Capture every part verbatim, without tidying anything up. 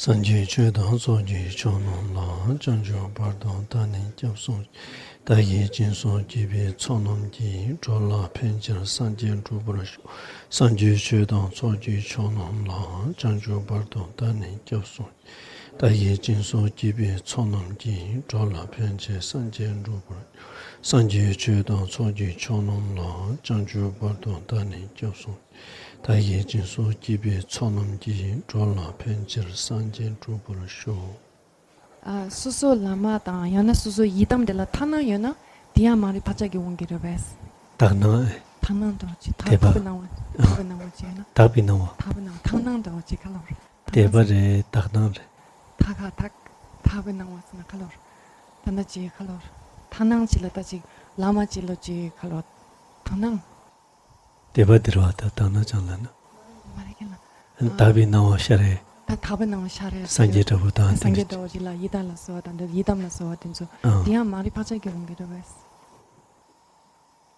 སངས་རྒྱས་ཆོས་དང་ཚོགས་ཀྱི་མཆོག་རྣམས་ལ། བྱང་ཆུབ་བར་དུ་བདག་ནི་སྐྱབས་སུ། བདག་གིས་སྦྱིན་སོགས་བགྱིས་པའི་ཚོགས་རྣམས་ཀྱིས། འགྲོ་ལ་ཕན་ཕྱིར་སངས་རྒྱས་འགྲུབ་པར་ཤོག། སངས་རྒྱས་ཆོས་དང་ཚོགས་ཀྱི་མཆོག་རྣམས་ལ། བྱང་ཆུབ་བར་དུ་བདག་ནི་སྐྱབས་སུ། བདག་གིས་སྦྱིན་སོགས་བགྱིས་པའི་ཚོགས་རྣམས་ཀྱིས། འགྲོ་ལ་ཕན་ཕྱིར་སངས་རྒྱས་འགྲུབ་པར། སངས་རྒྱས་ཆོས་དང་ཚོགས་ཀྱི་མཆོག་རྣམས་ལ། བྱང་ཆུབ་བར་དུ་བདག་ནི་སྐྱབས་སུ། བདག་གིས་སྦྱིན་སོགས་བགྱིས་པའི་ཚོགས་རྣམས་ཀྱིས། འགྲོ་ལ་ཕན་ཕྱིར་སངས་རྒྱས་འགྲུབ་པར་ཤོག། ཨ། སོ་སོ་བླ་མ་དང་ཡང་ན་སོ་སོ་ཡི་དམ་དེ་ལ་དག་སྣང་ཡོད་ན། དེ་ཡང་མ་རིག་བག་ཆགས་ཀྱི་དབང་གིས་རེད་པས། དག་སྣང་། དག་སྣང་འདྲ་བོ་ཅིག་དད་པ། དག་པའི་སྣང་བ། ཨ། དག་པའི་སྣང་བ་ཅིག་ཡོད་ན། དག་པའི་སྣང་བ། དག་པའི་སྣང་བ། དག་སྣང་འདྲ་བོ་ཅིག་ག་ལ་བར། དད་པ་རེད། དག་སྣང་རེད། དག་ག་དག་དག་པའི་སྣང་བ་ཟེར་ན་ག་ལ་བར། ད་ལྟ་ཅིག་ག་ལ་བར། དག་སྣང་ཅིག་ལ་ད་ཅིག་བླ་མ་ཅིག་ལ་ཅིག་ག་ལ་བར། དག་སྣང་། དད་པ་དེ་རེད་བ། ད་དག་སྣང་ཅང་ལབ་ན། མ་རེད་ཀྱི་ལ། ཨ། དག་པའི་སྣང་བ་ཤར་རེད། ད་དག་པའི་སྣང་བ་ཤར་རེད། སངས་རྒྱས་འདྲ་བོ་དང་། སངས་རྒྱས་འདྲ་བོ་ཅིག་ལ་ཡི་དམ་ལ་གསོལ་བ་དང་། ཡི་དམ་ལ་གསོལ་བ་དེ་ཚོ། ཨ། དེ་ཡང་མ་རིག་བག་ཆགས་ཀྱི་དབང་གིས་རེད་པས།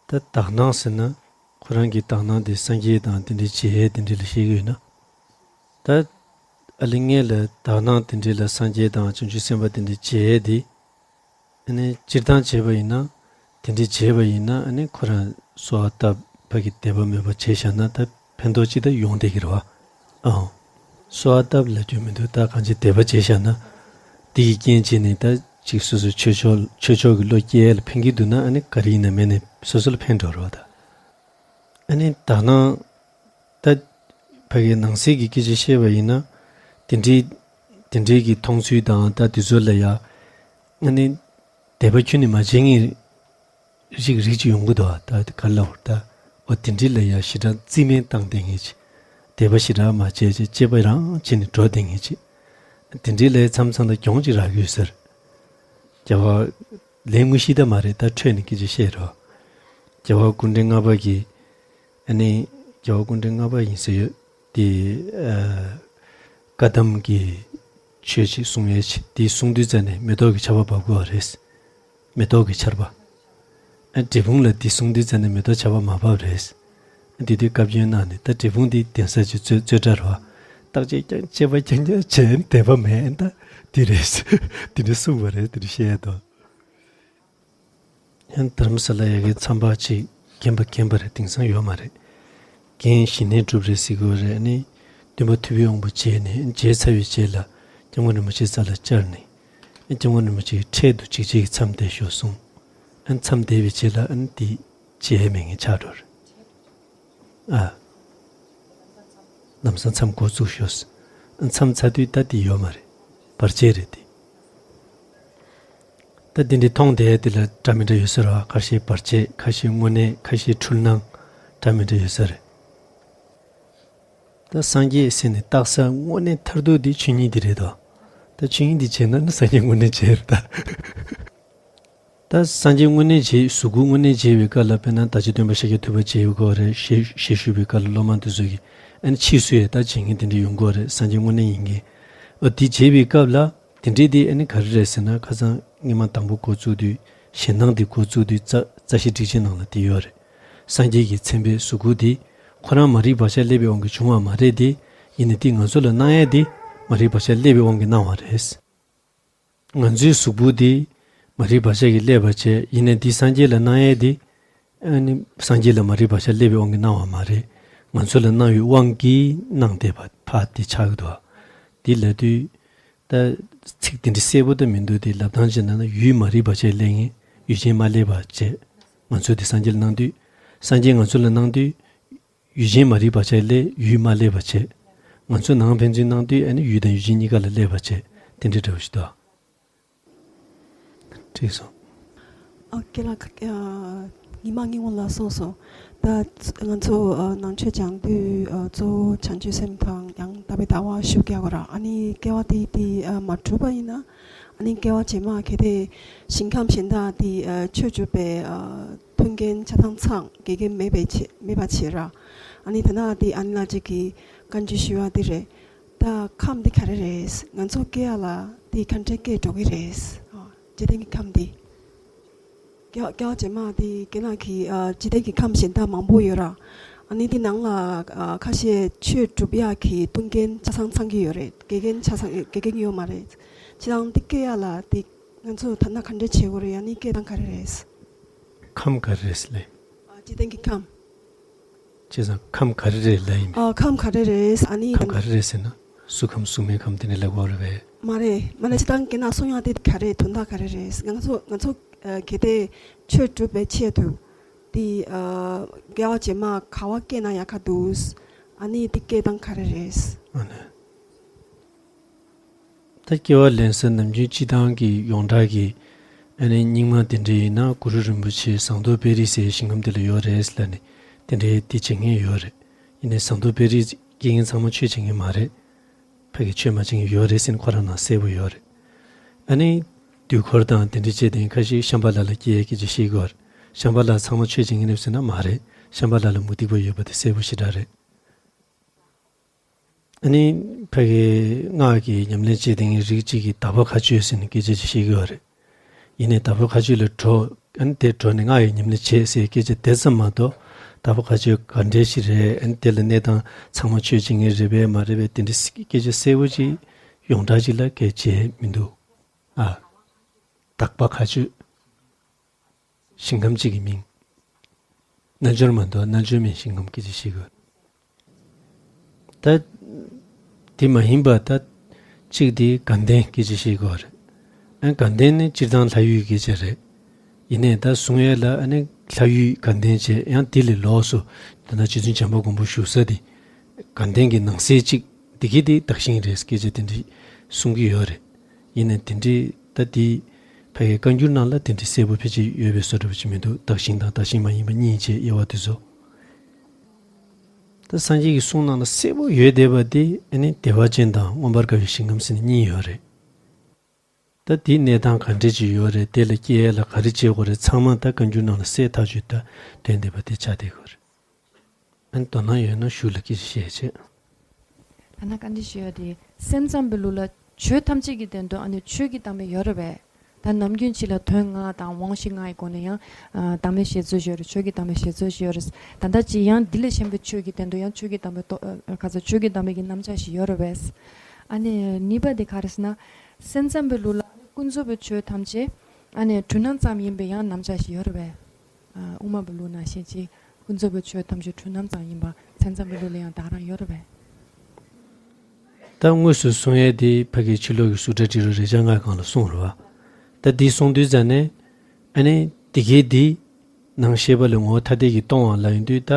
ད་དག་སྣང་ཟེར་ན། ཁོ་རང་གི་དག་སྣང་དེ་སངས་རྒྱས་དང་དེ་འདྲའི་མཇལ་ཡས་དེ་འདྲ་ལ་བཤད་ཀྱི་ཡོད་ན། ད་ཨ་ལི་ངས་ལ་དག་སྣང་དེ་འདྲ་ལ་སངས་རྒྱས་དང་བྱང་ཆུབ་སེམས་དཔའ་དེ་འདྲ་མཇལ་ཡས་དེ། ཨ་ནི་སྤྱིར་བཏང་བྱས་པ་ཡིན་ན། དེ་འདྲའི་བྱས་པ་ཡིན་ན། ཨ་ནི་ཁོ་རང་གསོལ་བ་བཏབ། ཕ་གི་དད་པ་མོས་པ་བྱས་བཞག་ན་ད་ཕན་ཐོགས་ཅི་ལྟར་ཡོང་བསྡད་ཀྱི་རེད་བ། ཨང་། གསོལ་བ་བཏབ་ལབ་རྒྱུ་མི་འདུག་ད་གང་ཅི་དད་པ་བྱས་བཞག་ན། དེ་ཡི་རྐྱེན་བྱས་ནས་ད་ཅིག་སོ་སོའི་ཆོས་ཕྱོགས་ཆོས་ཕྱོགས་ཀྱི་བློ་སྐྱེ་ཡས་ལ་ཕན་གྱི་འདུག་ན། ཨ་ནི་ག་རེ་ཡིན་ན་མེད་ནས་སོ་སོ་ལ་ཕན་འགྲོ་རེད་བ་ད། ཨ་ནི་དག་སྣང་། ད་ཕ་གི་ནང་གསེས་ཀྱི་སྐད་ཆ་བཤད་པ་ཡིན་ན། དེ་འདྲའི་དེ་འདྲའི་གི་མཐོང་ཚུལ་དང་ད་དེ་ཚོ་ལ་ཡ། ཨ་ནི་དད་པ་ཁྱོན་ནས་མ་བྱེད་མཁན་རིགས་རིགས་ཅིག་ཡོང་གི་འདུག་ད་ག་ལ་བར་ད། འོ་དེ་འདྲའི་ལ་ཡ་ཞེ་དྲག་རྩིས་མེད་བཏང་བསྡད་མཁན་ཅིག་དད་པ་ཞེ་དྲག་མ་བྱས་ཅིག་དཔྱད་པ་རང་བྱས་ནས་འགྲོ་བསྡད་མཁན་ཅིག་དེ་འདྲའི་ལ་ཡ་མཚམས་མཚམས་ལ་གྱོང་ཅིག་རག་གི་ཡོད་ཟེར། རྒྱལ་བ། ལན་དངོས་གཞི་ད་མ་རེད། ད་འཕྲོས་ནས་སྐད་ཆ་བཤད་རོགས། རྒྱལ་བ་སྐུ་ཕྲེང་ལྔ་པ་གིས། ཨ་ནི་རྒྱལ་བ་སྐུ་ཕྲེང་ལྔ་པ་ཡིན་ཟེར་ཡོད་དེ། ཨ། བཀའ་གདམས་ཀྱི་ཆོས་ཅིག་གསུང་ཡས་ཅིག་དེ་གསུང་དུས་ཙ་ནས་མེ་ཏོག་གི་ཆར་པ་བབས་དགོས་པ་རེད། མེ་ཏོག་གི་ཆར་པ། ཨ། འབྲས་སྤུངས་ལ་དེ་གསུང་དུས་ཙ་ནས་མེ་ཏོག་ཆར་པ་མ་བབས་རེད། དེ་དུས་བཀའ་བཀྱོན་གནང་ནས། ད་འབྲས་སྤུངས་དེ་གདན་ས་ཅིག་རྩོད་རྩོད་གྲྭ་རེད་བ། བརྟག་དཔྱད་རྐྱང་དཔྱད་པ་རྐྱང་རྐྱང་བྱས་ནས་དད་པ་མེད་ད། དེ་རེད། དེ་འདྲ་གསུངས་པ་རེད། དེ་འདྲ་བཤད་ཡ་དོ། ཡང་དྷ་རམ་ས་ལ་ཡ་གི་མཚམས་པ་ཅིག་རྒན་པ་རྒན་པ་རེད། དེང་སང་ཡོད་མ་རེད། རྒན་ཞི་གནས་གྲུབ་རེད་ཟེར་གི་རེད། ཨ་ནི་སྟོན་པ་ཐུབ་པའི་དབང་པོ་མཇལ་ནས། མཇལ་ཚར་བའི་རྗེས་ལ་སྐྱབས་མགོན་རིན་པོ་ཆེའི་རྩ་ལ་བཅར་ནས། སྐྱབས་མགོན་རིན་པོ་ཆེ་གིས་འཕྲལ་དུ་ཅིག་ཅིག་གི་མཚམས་བསྡད་ཤོག་གསུངས། ཨ་ནི་མཚམས་བསྡད་པའི་རྗེས་ལ་ཨ་ནི་དེ་མཇལ་མེད་མཁན་ཆགས་འགྲོ་རེད། ཨ། ལམ་སང་མཚམས་འགོ་བཙུགས་ཤོག། མཚམས་ཚར་དུས་ད་དེ་ཡོད་མ་རེད། བར་ཆད་རེད་དེ། ད་དེ་འདྲའི་མཐོང་བསྡད་དེ་ལ་འདྲ་མི་འདྲ་ཡོད་ས་རེད་བ། ཁ་ཤས་བར་ཆད། ཁ་ཤས་དངོས་གནས། ཁ་ཤས་འཁྲུལ་སྣང་། འདྲ་མི་འདྲ་ཡོད་ས་རེད། ད་སངས་རྒྱས་ཟེར་ནས་བཏགས་ས་དངོས་གནས་མཐར་ཐུག་དེ་ཆོས་ཉིད་དེ་རེད་དོ། ད་ཆོས་ཉིད་དེ་བྱས་ན་ནི་སངས་རྒྱས་དངོས་གནས་བྱས་རེད་ད། ད་སངས་རྒྱས་དངོས་གནས་མཇལ། གཟུགས་སྐུ་དངོས་གནས་མཇལ་བའི་སྐབས་ལ། དཔེར་ན་བདག་ཅག་སྟོན་པ་ཤཱཀྱ་ཐུབ་པ་མཇལ་དགོས་རེད། ཞལ་ཞལ་བཞུགས་པའི་སྐབས་ལ་སློབ་མ་དེ་ཚོ་གིས་ཨ་ནི་ཕྱིས་སུ་ཡང་ད་མཇལ་མཁན་དེ་འདྲ་ཡོང་གི་རེད། སངས་རྒྱས་དངོས་གནས་ཡིན་མཁན། འོ་དེ་མཇལ་བའི་སྐབས་ལ་དེ་འདྲའི་དེ་ཨ་ནི་ག་རེ་རེད་ཟེར་ན། ཁ་སང་སྔོན་མ་དང་པོ་འགོ་བཙུགས་དུས། ཞེད་སྣང་དེ་འགོ་བཙུགས་དུས། རྩ་རྩ་ཤེ་སྒྲིག་ཆེན་ནང་ལ་དེ་ཡོད་རེད། སངས་རྒྱས་ཀྱི་མཚན་དཔེའི་གཟུགས་སྐུ་དེ་ཁོ་རང་མ་རིག་བག་ཆགས་སླེབས་པའི་དབང་གིས་བྱུང་བ་མ་རེད་དེ། ཡིན་ནའི་དེ་ང་ཚོ་ལ་གནང་ཡས་དེ་མ་རིག་བག་ཆགས་སླེབས་པའི་དབང་གིས་གནང་བ་རེད། ང་ཚོའི་གཟུགས་པོ་འདི་མ་རིག་བག་ཆགས་ཀྱིས་བསླད་པ་བྱས། ཡིན་ནའི་འདི་སངས་རྒྱས་ལ་གནང་ཡས་འདི། ཨ་ནི་སངས་རྒྱས་ལ་མ་རིག་བག་ཆགས་སླེབས་པའི་དབང་གིས་གནང་བ་མ་རེད། ང་ཚོ་ལ་གནང་བའི་དབང་གིས་གནང་བསྡད་པ་ཕར་འདི་ཆགས་ཀྱི་འདུག། འདི་ལབ་དུས་ད་ཚིག་འདི་འདྲ་གསལ་པོ་ད་མི་འདུག། དེ་ལབ་སྟངས་བྱས་ན་ན། ཡུལ་མ་རིག་བག་ཆགས་སླེབས་མཁན་ཡུལ་ཅན་མ་སླེབས་པ་བྱས། ང་ཚོ་འདི་སངས་རྒྱས་ལ་གནང་དུས། སངས་རྒྱས་ང་ཚོ་ལ་གནང་དུས། ཡུལ་ཅན་མ་རིག་བག་ཆགས་སླེབས། ཡུལ་མ་སླེབས་པ་བྱས། ང་ཚོ་ནང་ཕན་ཚུན་གནང་དུས་ཨ་ནི་ཡུལ་དང་ཡུལ་ཅན་གཉིས་ཀ་ལ་སླེབས་པ་བྱས། དེ་འདྲའི་འདྲ་བོ་ཞིག་འདུག། འགྲིག་སོང་། ཨ། ཁྱེད་ལ་ཉི་མ་གཉིས་སྔོན་ལ་གསུངས་སོང་། ད་ང་ཚོ་ཨ་ནང་ཆོས་སྦྱང་དུས་ཨ་གཙོ་བོ་བྱང་ཆུབ་སེམས་དང་ཡང་དག་པའི་ལྟ་བ་ཤུགས་རྒྱག་དགོས་ར། ཨ་ནི་སྐྱེ་བ་དེ་དེ་ཨ་མ་གྲུབ་པ་ཡིན་ན། ཨ་ནི་སྐྱེ་བ་རྗེས་མ་གལ་ཏེ་ཞིང་ཁམས་གཞན་དག་དེ་ཨ་ཆོས་སྒྲུབ་པའི་ཨ་མཐུན་རྐྱེན་ཆ་ཚང་ཚང་དགེ་རྒན་མེད་པའི་ཆེད་མེད་པ་བྱེད་ར། ཨ་ནི་ད་ནང་དེ་ཨ་ནི་ལ་ཅིག་གིས་བཀའ་འདྲི་ཞུ་བ་དེ་རེད། ད་ཁམས་འདི་ག་རེ་རེད། ང་ཚོ་སྐྱེ་ཡ་ལ་དེ་ག་འདྲ་སྐྱེ་འགྲོ་གི་རེད། ཨ། འཇིག་རྟེན་གྱི་ཁམས་འདི། སྐྱེ་སྐྱེ་བ་རྗེས་མ་དེ་སྐྱེ་ན་གི་ཨ་འཇིག་རྟེན་གྱི་ཁམས་གཞན་དག་མང་པོ་ཡོད་ར། ཨ་ནི་འདི་ནང་ལ་ཨ་ཁ་ཤས་ཆོས་སྒྲུབ་ཡག་གི་ཐུགས་འགན་ཆ་ཚང་ཚང་གི་ཡོད་རེད། དགེ་རྒན་ཆ་ཚང་དགེ་རྒན་ཡོད་མ་རེད། ཅི་དང་འདི་སྐད་ཡག་ལ་འདི་ང་ཚོ་ཐ་ན་ག་འདྲ་བྱེད་དགོས་རེད། ཨ་ནི་སྐད་གདངས་ག་རེ་རེད། ཁམས་ག་རེ་རེད་ལབ་ཡིན། ཨ་སྤྱི་བཏང་གི་ཁམས། བྱས་ཙང་ཁམས་ག་རེ་རེད་ལབ་ཡིན་པས། ཨ་ཁམས་ག་རེ་རེད། ཨ་ནི་ཁམས་ག་རེ་རེད་ཟེར་ན། གཟུགས་ཁམས་གཟུགས་མེད་ཁམས་དེ་འདྲ་ལབ་དགོས་རེད་པས། མ་རེད། མ་ལ་སྤྱི་བཏང་གི་ན་གསུང་ཡག་དེ་ག་རེ་དོན་དག་ག་རེ་རེད། ང་ཚོ་ང་ཚོ་ཨ་གལ་ཏེ་ཆོས་སྒྲུབ་པའི་ཆེད་དུ་དེ་ཨ་དགེ་བ་བྱེད་མ་ག་བ་སྐད་ན་ཡག་ག་འདུག་ཨ་ནི་དེ་སྐད་གདངས་ག་རེ་རེད། ཨ་ནི། ད་སྐྱེ་བ་ལེན་ས་ནམ་རྒྱུན་སྤྱི་བཏང་གི་ཡོངས་གྲགས་ཀྱི་ཨ་ནི་རྙིང་མ་དེ་འདྲ་ཡིན་ན་གུ་རུ་རིན་པོ་ཆེ་ཟངས་མདོག་དཔལ་རི་ཟེར་ཞིང་ཁམས་དེ་ལ་ཡོད་རེད་ལབ་ནས་དེ་འདྲའི་དེ་བྱེད་མཁན་ཡོད་རེད། ཡིན་ནའི་ཟངས་མདོག་དཔལ་རི་སྐྱེ་མཁན་ཚང་མ་ཆོས་བྱེད་མཁན་མ་རེད། ཕ་གི་ཆོས་མ་བྱེད་མཁན་ཡོད་རེད་ཟེར་ནས་ཁོ་རང་ནང་གསལ་པོ་ཡོད་རེད། ཨ་ནི་དུས་འཁོར་དང་དེ་འདྲ་བྱས་ཏེ་ཁ་ཤས་ཤམྦྷ་ལ་ལ་སྐྱེ་ཡས་སྐད་ཆ་བཤད་ཀྱི་ཡོད་རེད། ཤམྦྷ་ལ་ཚང་མ་ཆོས་བྱེད་མཁན་རེད་ཟེར་ན་མ་རེད། ཤམྦྷ་ལ་ལ་མུ་སྟེགས་པ་ཡོད་པ་དེ་གསལ་པོ་ཞེ་དྲག་རེད། ཨ་ནི་ཕ་གི་སྔགས་ཀྱི་ཉམས་ལེན་བྱེད་མཁན་རིགས་གཅིག་གིས་དྭགས་པོ་མཁའ་སྤྱོད་ཟེར་ནས་སྐད་ཆ་ཅིག་བཤད་ཀྱི་ཡོད་རེད། ཡིན་ནའི་དྭགས་པོ་མཁའ་སྤྱོད་ལ་འགྲོ། ཨ་ནི་དེ་འགྲོ་ནས་སྔགས་ཀྱི་ཉམས་ལེན་བྱེད་ཟེར་སྐད་ཆ་དེ་ཙམ་མ་གཏོགས། དྭགས་པོ་མཁའ་སྤྱོད་ག་འདྲས་ཞིག་རེད། ཨ་ནི་དེ་ལ་གནས་སྟངས་ཚང་མ་ཆོས་བྱེད་མཁན་རེད་པས་མ་རེད་པས་དེ་འདྲའི་སྐད་ཆ་གསལ་པོ་ཅིག་ཡོངས་གྲགས་ཅིག་ལ་སྐད་ཆ་མི་འདུག་ཨ། དྭགས་པོ་མཁའ་སྤྱོད། ཞིང་ཁམས་གཅིག་གི་མིང་། རྣལ་འབྱོར་མ་གཏོགས་རྣལ་འབྱོར་མེད་ཞིང་ཁམས་སྐད་ཆ་བཤད་ཀྱི་ཡོད། ད། དེ་མ་ཡིན་པ་ད། གཅིག་དེ་དགའ་ལྡན་སྐད་ཆ་བཤད་ཀྱི་ཡོད་རེད། ཨ་དགའ་ལྡན་ནི་སྤྱིར་བཏང་ལྷ་ཡུལ་སྐད་ཆ་རེད། ཡིན་ནའི་ད་གསུང་ཡས་ལ་ཨ་ནི་ལྷ་ཡུལ་དགའ་ལྡན་བྱས་ཡང་དེ་ལས་ལོགས་སུ་ད་ལྟ་རྗེ་བཙུན་བྱམས་པ་མགོན་པོ་བཞུགས་ས་དེ། དགའ་ལྡན་གྱི་ནང་གསེས་གཅིག་དེ་གི་དེ་དག་ཞིང་རེད་སྐད་ཆ་དེ་འདྲ་གསུང་གི་ཡོད་རེད། ཡིན་ནའི་དེ་འདྲའི་ད་དེ་ཕ་གིའི་བཀའ་འགྱུར་ནང་ལ་དེ་འདྲའི་གསལ་པོ་ཕལ་ཆེར་ཡོད་པའི་བཟོ་འདྲ་པོ་ཅིག་མི་འདུག་དག་ཞིང་དང་དག་ཞིང་མ་ཡིན་པ་གཉིས་བྱས་དབྱེ་བ་དེ་ཚོ། ད་སངས་རྒྱས་ཀྱི་གསུང་ནང་ལ་གསལ་པོ་ཡོད་བསྡད་པ་དེ་ཨ་ནི་བདེ་བ་ཅན་དང་མངོན་པར་དགའ་བའི་ཞིང་ཁམས་ཟེར་ནས་གཉིས་ཡོད་རེད། ད་དེའི་གནས་སྟངས་ག་འདྲས་ཅིག་ཡོད་རེད། དེ་ལ་སྐྱེ་ཡས་ལ་ག་རེ་བྱེད་དགོས་རེད་ཚང་མ་ད་བཀའ་འགྱུར་ནང་ལ་གསལ་ཐག་ཆོད་ད་དོན་བསྡད་པ་དེ་ཆགས་བསྡད་ཡོད་རེད། ཨ་ནི་དོ་སྣང་ཡོད་ན་གཞུག་ལ་སྐད་ཆ་བཤད་བྱེད། ད་ནི་བཀའ་འདྲི་ཞུ་ཡ་དེ་སེམས་ཙམ་པའི་ལུགས་ལ་ཆོས་ཐམས་ཅད་ཀྱི་སྟེང་དུ་ཨ་ནི་ཆོས་ཀྱི་བདག་མེད་ཡོད་རེད་པས། ད་ནམ་རྒྱུན་ཕྱི་ལ་དོན་ལྔ་དང་དབང་བཞི་ལྔ་ཡི་སྒོ་ནས་ཡང་ཨ་བདག་མེད་བཞེད་རྩོད་ཞིག་ཡོད་རེད། ཆོས་ཀྱི་བདག་མེད་བཞེད་རྩོད་ཞིག་ཡོད་རེད། ད་ལྟ་ཅི་ཡང་འདི་ལས་གཞན་པའི་ཆོས་ཀྱི་སྟེང་དུ་ཡང་ཆོས་ཀྱི་བདག་མེད་རྟོགས་ཨ་ག་ཚོད་ཆོས་ཀྱི་བདག་མེད་ཀྱི་རྣམ་གཞག་ཞིག་ཡོད་རེད་པས། ཨ་ནི་གཉིས་པ་དེ་ག་རེ་ཟེར་ན། སེམས་ཙམ་པའི་ལུགས་ལ་ཀུན་རྫོབ་པའི་ཆོས་ཐམས་ཅད་ཨ་ནི་འཁྲུལ་སྣང་ཙམ་ཡིན་པའི་ཡང་རྣམ་གཞག་ཞིག་ཡོད་རེད་པས། ཨ་དབུ་མ་པའི་ལུགས་ནང་བཞིན་གྱི་ཀུན་རྫོབ་པའི་ཆོས་ཐམས་ཅད་འཁྲུལ་སྣང་ཙམ་ཡིན་པ་སེམས་ཙམ་པའི་ལུགས་ལ་ཡང་བདག་རང་ཡོད་རེད་པས། ད་དངོས་སུ་གསུང་ཡས་དེ་ཕ་གིའི་ཕྱི་ལོགས་ཀྱི་སུ་ཏྲ་ཏྲི་རུ་རེག་བྱ་ལྔའི་སྒང་ལ་གསུངས་རེད་བ། ད་འདི་གསུངས་དུས་ཙ་ནས་ཨ་ནི་དེ་གའི་འདི་ནང་ཤེས་པ་ལས་ངོ་བོ་ཐ་དད་ཀྱིས་སྟོང་བ་ལབ་ཡོང་དུས་ད་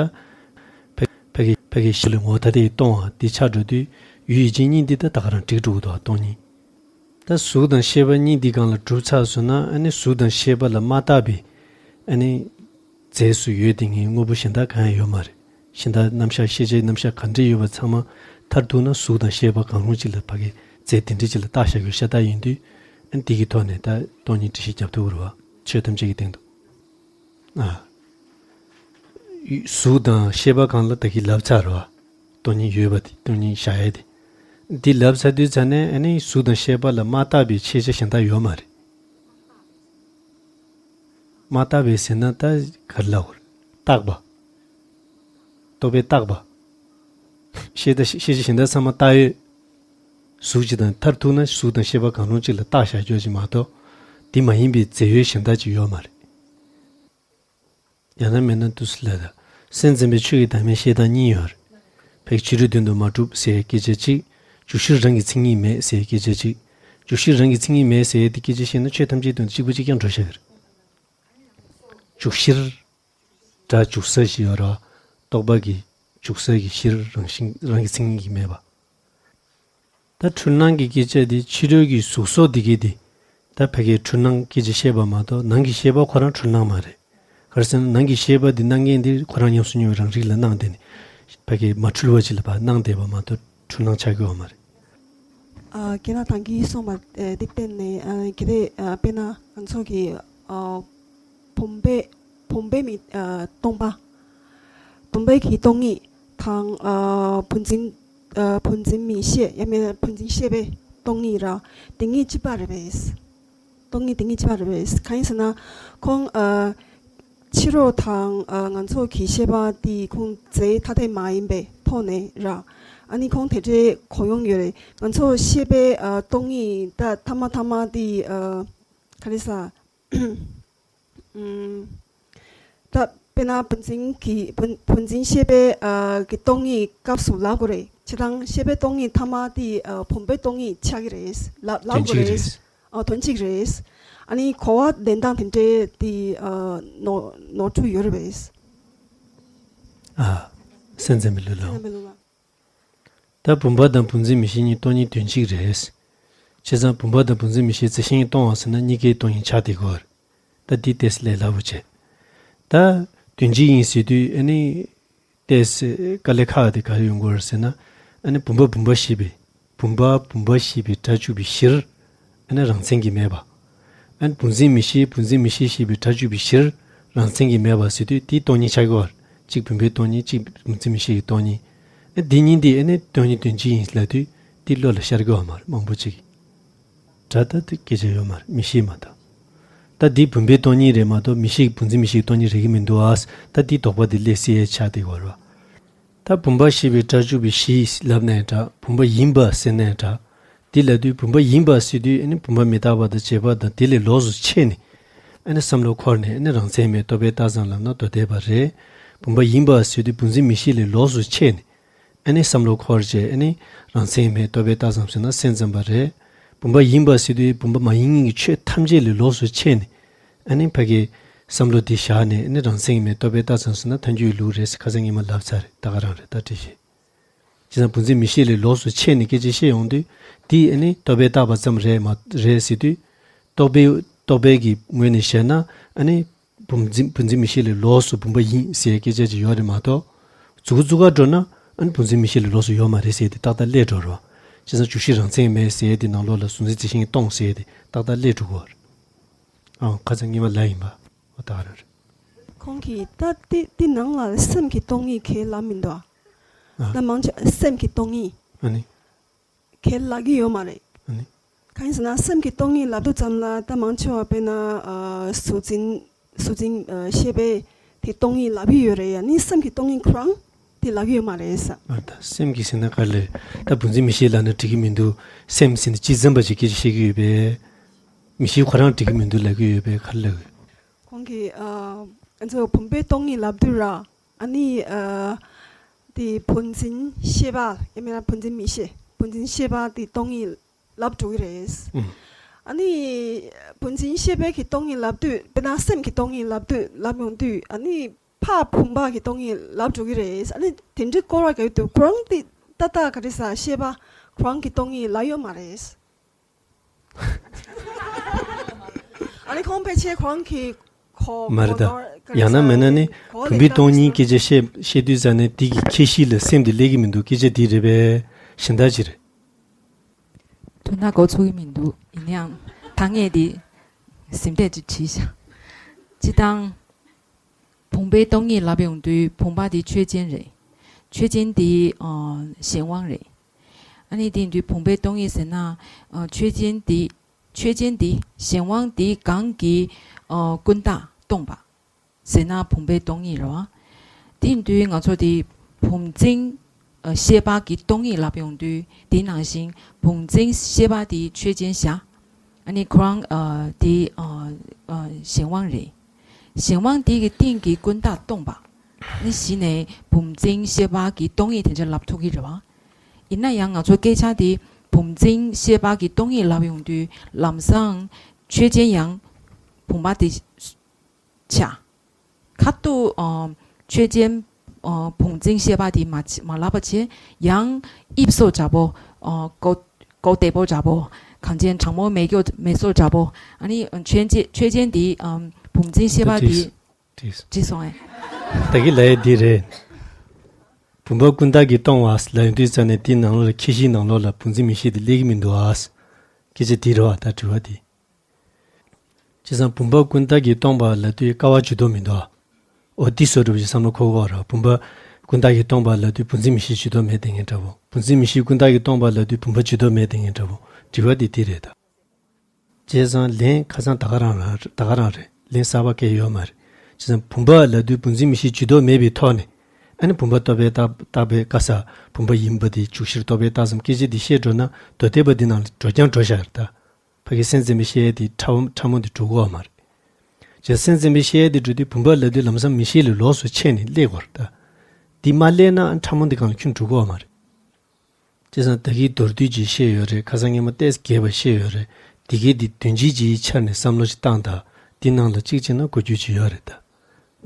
ཕ་ཕ་གི་ཕ་གི་ཤེས་པ་ལས་ངོ་བོ་ཐ་དད་ཀྱིས་སྟོང་བ་འདི་ཆགས་འགྲོ་དུས་ཡུལ་ཡུལ་ཅན་གཉིས་འདི་ད་ད་ག་རང་འགྲིག་འགྲོ་གི་འདུག་བ་སྟོང་ཉིད། ད་གཟུགས་དང་ཤེས་པ་གཉིས་འདི་སྒང་ལ་གྲུབ་ཚར་སོང་ན་ཨ་ནི་གཟུགས་དང་ཤེས་པ་ལ་མ་བརྟགས་པའི་ཨ་ནི་རྫས་སུ་ཡོད་དེ་ངའི་དངོས་པོ་གཞན་དག་གང་ཡང་ཡོད་མ་རེད། གཞན་དག་རྣམ་གཞག་ཤེས་བྱའི་རྣམ་གཞག་ག་འདྲ་ཡོད་པ་ཚང་མ་མཐར་ཐུག་ན་གཟུགས་དང་ཤེས་པ་གང་རུང་གཅིག་ལ་ཕ་གི་རྫས་དེ་འདྲ་གཅིག་ལ་བཏགས་བཞག་རྒྱུ་ཤ་སྟག་ཡིན་དུས་ཨ་ནི་དེ་གི་ཐོག་ནས་ད་སྟོང་ཉིད་འགྲེལ་བཤད་རྒྱབ་ཐུབ་ཀྱི་རེད་བ། ཆོས་ཐམས་ཅད་ཀྱི་སྟེང་དུ། ཨ། གཟུགས་དང་ཤེས་པ་སྒང་ལ་ད་གིན་ལབ་ཚར་བ། སྟོང་ཉིད་ཡོད་པ་དེ་སྟོང་ཉིད་བཞག་ཡས་དེ། འདི་ལབ་ཚར་དུས་ཙ་ནས་ཨ་ནི་གཟུགས་དང་ཤེས་པ་ལ་མ་བརྟགས་པའི་ཤེས་བྱ་གཞན་དག་ཡོད་མ་རེད། མ་བརྟགས་པའི་ཟེར་ན་ད་ག་རེ་ལབ་དགོས་རེད། བརྟགས་པ། རྟོག་པས་བརྟགས་པ། ཤེས་བྱ་ཤེས་བྱ་གཞན་དག་ཚང་མ་བརྟགས་ཡོད། གཟུགས་གཅིག་དང་མཐར་ཐུག་ན་གཟུགས་དང་ཤེས་པ་གང་རུང་གཅིག་ལ་བཏགས་བཞག་རྒྱུ་ཅིག་མ་གཏོགས། དེ་མ་ཡིན་པའི་རྫས་ཡོད་གཞན་དག་ཅིག་ཡོད་མ་རེད། ཡང་ན་མིན་ན་དུས་སུ་ལས་ད། སེམས་ཙམ་པའི་ཆོས་ཀྱི་བདག་མེད་བཤད་སྟངས་གཉིས་ཡོད་རེད། ཕ་གི་ཕྱི་རོལ་དོན་དུ་མ་གྲུབ་ཟེར་སྐད་ཆ་གཅིག་འཇུག་གཞིར་རང་གི་མཚན་ཉིད་མེད་ཟེར་སྐད་ཆ་གཅིག་འཇུག་གཞིར་རང་གི་མཚན་ཉིད་མེད་ཟེར་དེ་སྐད་ཆ་བཤད་ན་ཆོས་ཐམས་ཅད་དོན་དུ་གཅིག་པ་གཅིག་རྐྱང་འགྲོ་བཞག་གི་རེད། འཇུག་གཞིར། སྒྲ་འཇུག་ས་ཞིག་ཡོད་རེད་བ། རྟོག་པ་གི་འཇུག་ས་གི་གཞིར་རང་བཞིན་རང་གི་མཚན་ཉིད་ཀྱིས་མེད་པ། ད་འཁྲུལ་སྣང་གི་སྐད་ཆ་དེ་ཕྱི་རོལ་གྱི་གཟུགས་སོགས་འདི་གས་དེ། ད་ཕ་གིའི་འཁྲུལ་སྣང་སྐད་ཆ་བཤད་པ་མ་གཏོགས་ནང་གི་ཤེས་པ་ཁོ་རང་འཁྲུལ་སྣང་མ་རེད། ག་རེ་ཟེར་ན་ནང་གི་ཤེས་པ་འདི་སྣང་མཁན་འདི་ཁོ་རང་ཉམས་སུ་མྱོང་བའི་རང་རིག་ལ་སྣང་བསྡད་ནས། ཕ་གི་མ་འཁྲུལ་བ་ཅིག་ལ་ཕར་སྣང་བསྡད་པ་མ་གཏོགས་འཁྲུལ་སྣང་ཆགས་ཀྱི་ཡོད་མ་རེད། ཨ་རྒན་ལགས་དང་གིས་གསུངས་པ་ཨ་འདི་བརྟེན་ནས་ཨ་གལ་ཏེ་ཨ་དཔེར་ན་ང་ཚོ་གི་ཨ་བུམ་པའི་བུམ་པའི་མི་ཨ་སྟོང་པ། བུམ་པའི་གི་སྟོང་ཉིད་དང་ཨ་བུམ་འཛིན་ཨ་བུམ་འཛིན་མིག་ཤེས་ཡང་མིན་ན་བུམ་འཛིན་ཤེས་པའི་སྟོང་ཉིད་ར་དེ་གཉིས་གཅིག་པ་རེད་པས། སྟོང་ཉིད་དེ་གཉིས་གཅིག་པ་རེད་པས། གང་ཡིན་ཟེར་ན་ཁོང་ཨ་ ཕྱི་རོལ་དང་ཨ་ང་ཚོ་གི་ཤེས་པ་དེ་ཁོང་རྫས་ཐ་དད་མ་ཡིན་པའི་ཐོག་ནས་ར། ཨ་ནི་ཁོང་དེ་འདྲའི་གོ་ཡོང་ཡོད་རེད། ང་ཚོ་ཤེས་པའི་ཨ་སྟོང་ཉིད་ད་ཐ་མ་ཐ་མ་དེ་ཨ་ག་རེ་ཟ། ཨུམ། ད་དཔེར་ན་བུ་འཛིན་གྱི་བུ་བུ་འཛིན་ཤེས་པའི་ཨ་གི་སྟོང་ཉིད་སྐབས་སུ་ལབ་དགོས་རེད། བྱས་ཙང་ཤེས་པའི་སྟོང་ཉིད་ཐ་མ་དེ་ཨ་བུམ་པའི་སྟོང་ཉིད་ཆགས་ཀྱི་རེད། ལབ་ལབ་དོན་དགོས་གཅིག་རེད། རེད། ཨ་དོན་གཅིག་རེད། ཨ་ནི་གོ་བ་ལེན་སྟངས་དེ་འདྲའི་དེ་ཨ་ནོར་ནོར་འཁྲུལ་ཡོད་རེད་པས། ཨ། སེམས་ཙམ་པའི་ལུགས་ལ། སེམས་ཙམ་པའི་ལུགས་ལ། ད་བུམ་པ་དང་བུ་འཛིན་མིག་ཤེས་གཉིས་སྟོང་ཉིད་དོན་གཅིག་རེད། བྱས་ཙང་བུམ་པ་དང་བུ་འཛིན་མིག་ཤེས་རྫས་གཞན་གྱིས་སྟོང་བ་ཟེར་ན་གཉིས་ཀའི་སྟོང་ཉིད་ཆགས་བསྡད་ཀྱི་ཡོད་རེད། ད་འདི་ཏོག་ཙམ་ལས་སླ་པོ་བྱས། ད་དོན་གཅིག་ཡིན་ཟེར་དུས་ཨ་ནི། ཏོག་ཙམ་དཀའ་ལས་ཁག་དེ་ག་རེ་ཡོང་གི་ཡོད་རེད་ཟེར་ན། ཨ་ནི་བུམ་པ་བུམ་པ་ཤེས་པའི། བུམ་པ་བུམ་པ་ཤེས་པའི་སྒྲ་འཇུག་པའི་གཞིར། ཨ་ནི་རང་མཚན་གྱིས་མེད་པ། ཨ་ནི་བུ་འཛིན་མིག་ཤེས་བུ་འཛིན་མིག་ཤེས་ཤེས་པའི་སྒྲ་འཇུག་པའི་གཞིར་རང་མཚན་གྱིས་མེད་པ་ཟེར་དུས་དེའི་སྟོང་ཉིད་ཆགས་ཀྱི་ཡོད་རེད། གཅིག་བུམ་པའི་སྟོང་ཉིད་གཅིག་བུ་འཛིན་མིག་ཤེས་ཀྱི་སྟོང་ཉིད། ཨ་འདི་གཉིས་འདི་ཨ་ནི་སྟོང་ཉིད་དོན་གཅིག་ཡིན་ལབ་དུས་དེ་བློ་ལ་ཤར་གྱི་ཡོད་མ་རེད། མང་པོ་ཅིག་གིས། སྒྲ་ལྟ་དེ་སྐད་ཆ་ཡོད་མ་རེད། མིག་ཤེས་མ་གཏོགས། ད་འདི་བུམ་པའི་སྟོང་ཉིད་རེད་མ་གཏོགས་མིག་ཤེས་བུ་འཛིན་མིག་ཤེས་སྟོང་ཉིད་རེད་ཀྱི་མི་འདུག་ཨ། ད་འདི་དོགས་པ་འདི་སླེབས་སྲིད་ཡས་ཆགས་བསྡད་ཡོད་རེད་བ། ད་བུམ་པ་ཤེས་པའི་སྒྲ་འཇུག་པའི་གཞི་ལབ་ནའི་འདྲ། བུམ་པ་ཡིན་པ་ཟེར་ནའི་འདྲ། འདི་ལབ་དུས་བུམ་པ་ཡིན་པ་ཟེར་དུས་ཨ་ནི་བུམ་པ་མི་རྟག་པ་དང་བཅས་པ་དང་དེ་ལས་ལོགས་སུ་ཕྱེ་ནས། ཨ་ནི་བསམ་བློ་འཁོར་ནས་ཨ་ནི་རང་མཚན་མེད་རྟོག་པས་བཏགས་ཙམ་ལབ་ན་མདོ་སྡེ་པ་རེད། བུམ་པ་ཡིན་པ་ཟེར་དུས་བུ་འཛིན་མིག་ཤེས་ལས་ལོགས་སུ་ཕྱེ་ནས། ཨ་ནི་བསམ་བློ་འཁོར་བྱས་ཨ་ནི་རང་མཚན་མེད་རྟོག་པས་བཏགས་ཙམ་ཟེར་ན་སེམས་ཙམ་པ་རེད། བུམ་པ་ཡིན་པ་ཟེར་དུས་བུམ་པ་མ་ཡིན་གྱི་ཆོས་ཐམས་ཅད་ལས་ལོགས་སུ་ཕྱེ་ནས། ཨ་ནི་ཕ་གི་བསམ་བློ་འདི་བཞག་ནས་ཨ་ནི་རང་མཚན་མེད་རྟོག་པས་བཏགས་ཙམ་ཟེར་ན་ཐལ་འགྱུར་ལུགས་རེད་ཟེར་ཁ་སང་ཉི་མ་ལབ་ཚར་རེད། ད་ག་རང་རེད། ད་འགྲེལ་བཤད། བྱས་ཙང་བུ་འཛིན་མིག་ཤེས་ལས་ལོགས་སུ་ཕྱེ་ནས་སྐད་ཆ་བཤད་ཡོང་དུས་འདི་ཨ་ནི་རྟོག་པས་བཏགས་པ་ཙམ་རེད་མ་རེད་ཟེར་དུས། རྟོག་པའི་རྟོག་པའི་གི་ངོས་ནས་བཤད་ན་ཨ་ནི། བུ་འཛིན་བུ་འཛིན་མིག་ཤེས་ལས་ལོགས་སུ་བུམ་པ་ཡིན་ཟེར་སྐད་ཆ་ཅིག་ཡོད་རེད་མ་གཏོགས། མཇུག་མཇུག་ག་འགྲོ་ན་ཨ་ནི་བུ་འཛིན་མིག་ཤེས་ལས་ལོགས་སུ་ཡོད་མ་རེད་ཟེར་དེ་ཏག་ཏག་སླེབས་འགྲོ་རོགས། བྱས་ཙང་འཇུག་གཞི་རང་མཚན་མེད་ཟེར་དེ་ནང་ལོགས་ལ་གཟུང་འཛིན་རྫས་གཞན་གྱིས་སྟོང་ཟེར་དེ་ཏག་ཏག་སླེབས་འགྲོ་གི་ཡོད་རེད། ཨང་ཁ་སང་ཉི་མ་ལབ་ཡིན་པ། འོ་ད་ག་རང་རེད། ཁོང་གིས་ད་དེ་དེ་ནང་ལ་སེམས་ཀྱི་སྟོང་ཉིད་གས་ལབ་མི་འདུག་ཨ། ཨ། ད་མང་ཆེ་སེམས་ཀྱི་སྟོང་ཉིད། ཨ་ནི། གས་ལབ་ཀྱི་ཡོད་མ་རེད། ཨ་ནི། གང་ཡིན་ཟེར་ན་སེམས་ཀྱི་སྟོང་ཉིད་ལབ་དུས་ཙམ་ལ་ད་མང་ཆེ་བ་དཔེར་ན་ཨ་གཟུགས་འཛིན་གཟུགས་འཛིན་ཨ་ཤེས་པའི་དེ་སྟོང་ཉིད་ལབ་ཀྱི་ཡོད་རེད། ཡང་ནི་སེམས་ཀྱི་སྟོང་ཉིད་ཁོ་རང་དེ་ལབ་ཀྱི་ཡོད་མ་རེད་ས། ཨ་ད་སེམས་ཀྱི་ཟེར་ན་ག་རེ་ལབ། ད་བུ་འཛིན་མིག་ཤེས་ལབ་ན་འགྲིག་གི་མི་འདུག་སེམས་ཟེར་ན་སྤྱི་བཙན་པ་ཅིག་སྐད་ཆ་བཤད་ཀྱི་ཡོད་པས། མིག་ཤེས་ཁོ་རང་འགྲིག་གི་མི་འདུག་ལབ་ཀྱི་ཡོད་པས་ག་རེ་ལབ་ཀྱི་ཡོད། ཁོང་གིས་ཨ་ང་ཚོ་བུམ་པའི་སྟོང་ཉིད་ལབ་དུས་ར། ཨ་ནི་ཨ་དེ་བུ་འཛིན་ཤེས་པ་ཡང་མིན་ན་བུ་འཛིན་མིག་ཤེས་བུ་འཛིན་ཤེས་པ་དེ་སྟོང་ཉིད་ལབ་འགྲོ་གི་རེད། ཨུམ། ཨ་ནི་བུ་འཛིན་ཤེས་པའི་གི་སྟོང་ཉིད་ལབ་དུས་དཔེར་ན་སེམས་ཀྱི་སྟོང་ཉིད་ལབ་དུས་ལབ་ཡོང་དུས་ཨ་ནི་ཕ་བུམ་པ་གི་སྟོང་ཉིད་ལབ་འགྲོ་གི་རེད། ཨ་ནི་དེ་འདྲའི་སྐོར་བ་རྒྱག་དུས་ཁོ་རང་དེ་ཏག་ཏག་ག་རེ་ཟ་ཤེས་པ་ཁོ་རང་གི་སྟོང་ཉིད་ལབ་ཡོད་མ་རེད། ཨ་ནི་ཁོང་ཕལ་ཆེར་ཁོང་གི་གོ་མ་རེད་ད། གོ་ནོར་ཡང་ན་མིན་ན་ནི་གོ་བུམ་པའི་སྟོང་ཉིད་སྐད་ཆ་བཤད་བཤད་དུས་ཙ་ནས་དེ་གི་ཁྱད་གཞི་ལ་སེམས་དེ་སླེབས་ཀྱི་མི་འདུག་སྐད་ཆ་དེ་རེད་པས། གཞན་དག་ཅི་རེད། དོན་དག་གོ་ཚོད་ཀྱི་མི་འདུག་ཡིན་ནའང་ཐ་སྙད་དེ་ཟིན་བྲིས་ཅིག་བྲིས་ཤག་སྤྱིར་བཏང་བུམ་པའི་སྟོང་ཉིད་ལབ་ཡོང་དུས་བུམ་པ་དེ་ཆོས་ཅན་རེད། ཆོས་ཅན་དེ་ཨ་གཞན་དབང་རེད། ཨ་ནི་དེ་ཡིན་དུས་བུམ་པའི་སྟོང་ཉིད་ཟེར་ན་ཨ་ཆོས་ཅན་དེ་ཆོས་ཅན་དེ་གཞན་དབང་དེ་གང་གིས་ཨ་ཀུན་བཏགས་སྟོང་པ་ཟེར་ན་བུམ་པའི་སྟོང་ཉིད་རེད་བ། དེ་ཡིན་དུས་ང་ཚོ་དེ་བུམ་འཛིན་ཨ་ཤེས་པ་གི་སྟོང་ཉིད་ལབ་ཡོང་དུས་དེ་ནང་བཞིན་བུམ་འཛིན་ཤེས་པ་དེ་ཆོས་ཅན་བཞག་ཨ་ནི་ཁོ་རང་ཨ་དེ་ཨ་ཨ་གཞན་དབང་རེད། གཞན་དབང་དེ་གི་སྟེང་གི་ཀུན་བཏགས་སྟོང་པ། ཨ་ནི་གཞི་ནས་བུམ་འཛིན་ཤེས་པ་གི་སྟོང་ཉིད་དེ་འདྲ་ལབ་ཐུབ་ཀྱི་རེད་བ། ཡིན་ན་ཡང་ང་ཚོ་སྐད་ཆ་དེ་བུམ་འཛིན་ཤེས་པ་གི་སྟོང་ཉིད་ལབ་ཡོང་དུས་ལམ་སང་ཆོས་ཅན་ཡང་བུམ་པ་དེ་ཆགས། ཁ་ཐུག་ཨ་ཆོས་ཅན་ཨ་བུམ་འཛིན་ཤེས་པ་དེ་མ་མ་ལབ་པ་བྱས་ཡང་དབྱིབས་སོགས་འདྲ་པོ་ཨ་ཀོ་ཀོ་བདེ་པོ་འདྲ་པོ་གངས་ཅན་གྲང་མོ་མེ་སྒྱོགས་མེ་སོགས་འདྲ་པོ་ཨ་ནི་ཆོས་ཅན་ཆོས་ཅན་དེ་ཨ་བུམ་འཛིན་ཤེས་པ་དེ་བྲིས་སོང་ངས། ད་གི་ལབ་ཡས་འདི་རེད། བུམ་པ་ཀུན་བཏགས་ཀྱིས་སྟོང་བ་ལབ་ཡོང་དུས་ཙ་ནས་དེའི་ནང་ལོགས་ལ་ཁྱད་གཞིའི་ནང་ལོགས་ལ་བུམ་འཛིན་མིག་ཤེས་དེ་སླེབས་ཀྱི་མི་འདུག་ཨ། སྐད་ཆ་དེ་རེད་བ། ད་དྲི་བ་དེ། བྱས་ཙང་བུམ་པ་ཀུན་བཏགས་ཀྱིས་སྟོང་པ་ལབ་དུས་ཀ་བ་ཇུས་གཏོགས་མི་འདུག་ཨ། འོ་དེ་བཟོ་འདྲ་པོ་ཞིག་བསམ་བློ་འཁོར་གྱི་ཡོད་རེད། བུམ་པ་ཀུན་བཏགས་ཀྱིས་སྟོང་པ་ལབ་དུས་བུམ་འཛིན་མིག་ཤེས་ཇུས་གཏོགས་མེད་དེ་ངན་འདྲ་པོ། བུམ་འཛིན་མིག་ཤེས་ཀུན་བཏགས་ཀྱིས་སྟོང་པ་ལབ་དུས་བུམ་པ་ཇུས་གཏོགས་མེད་དེ་ངན་འདྲ་པོ། དྲི་བ་དེ་དེ་རེད་ད། བྱས་ཙང་ལན་ཁ་སང་ད་ག་རང་རང་ད་ག་རང་རེད། ལན་གསར་པ་གང་ཡང་ཡོད་མ་རེད། བྱས་ཙང་བུམ་པ་ལབ་དུས་བུམ་འཛིན་མིག་ཤེས་ཇུས་གཏོགས་མེད་པའི་ཐོག་ནས། ཨ་ནི་བུམ་པ་རྟོགས་པས་བཏགས་པའི་བཀའ་ས། བུམ་པ་ཡིན་པ་དེ་འཇུག་གཞིར་རྟོགས་པས་བཏགས་ཙམ་སྐད་ཆ་འདི་བཤད་འགྲོ་ན། མདོ་སྡེ་པ་འདི་ནང་ལ་འགྲོ་རྐྱང་འགྲོ་བཞག་རེད་ད། ཕ་གི་སེམས་ཙམ་པའི་བཤད་ཡ་དེ་ཕྲ་བོ་ཕྲ་མོ་འདི་འགྲོ་གི་ཡོད་མ་རེད། བྱས་ཙང་སེམས་ཙམ་པའི་བཤད་ཡ་དེ་འགྲོ་དུས་བུམ་པ་ལབ་དུས་ལམ་སང་མིག་ཤེས་ལས་ལོགས་སུ་ཕྱེ་ནས་སླེབས་དགོས་རེད་ད། འདི་མ་སླེབས་ན་ཨ་ཕྲ་མོ་འདི་སྒང་ལ་ཁྱོན་འགྲོ་གི་ཡོད་མ་རེད། བྱས་ཙང་ད་གིན་མདོར་བསྡུས་ཅིག་བཤད་ཡོད་རེད། ཁ་སང་སྔོན་མ་ཏོག་ཙམ་རྒྱས་པ་བཤད་ཡོད་རེད། འདི་གའི་འདི་དོན་སྤྱི་ཅིག་འཆར་ནས་བསམ་བློ་ཅིག་བཏང་དང་། འདི་ནང་ལ་གཅིག་བྱས་ན་གོ་རྒྱུ་ཅིག་ཡོད་རེད་ད།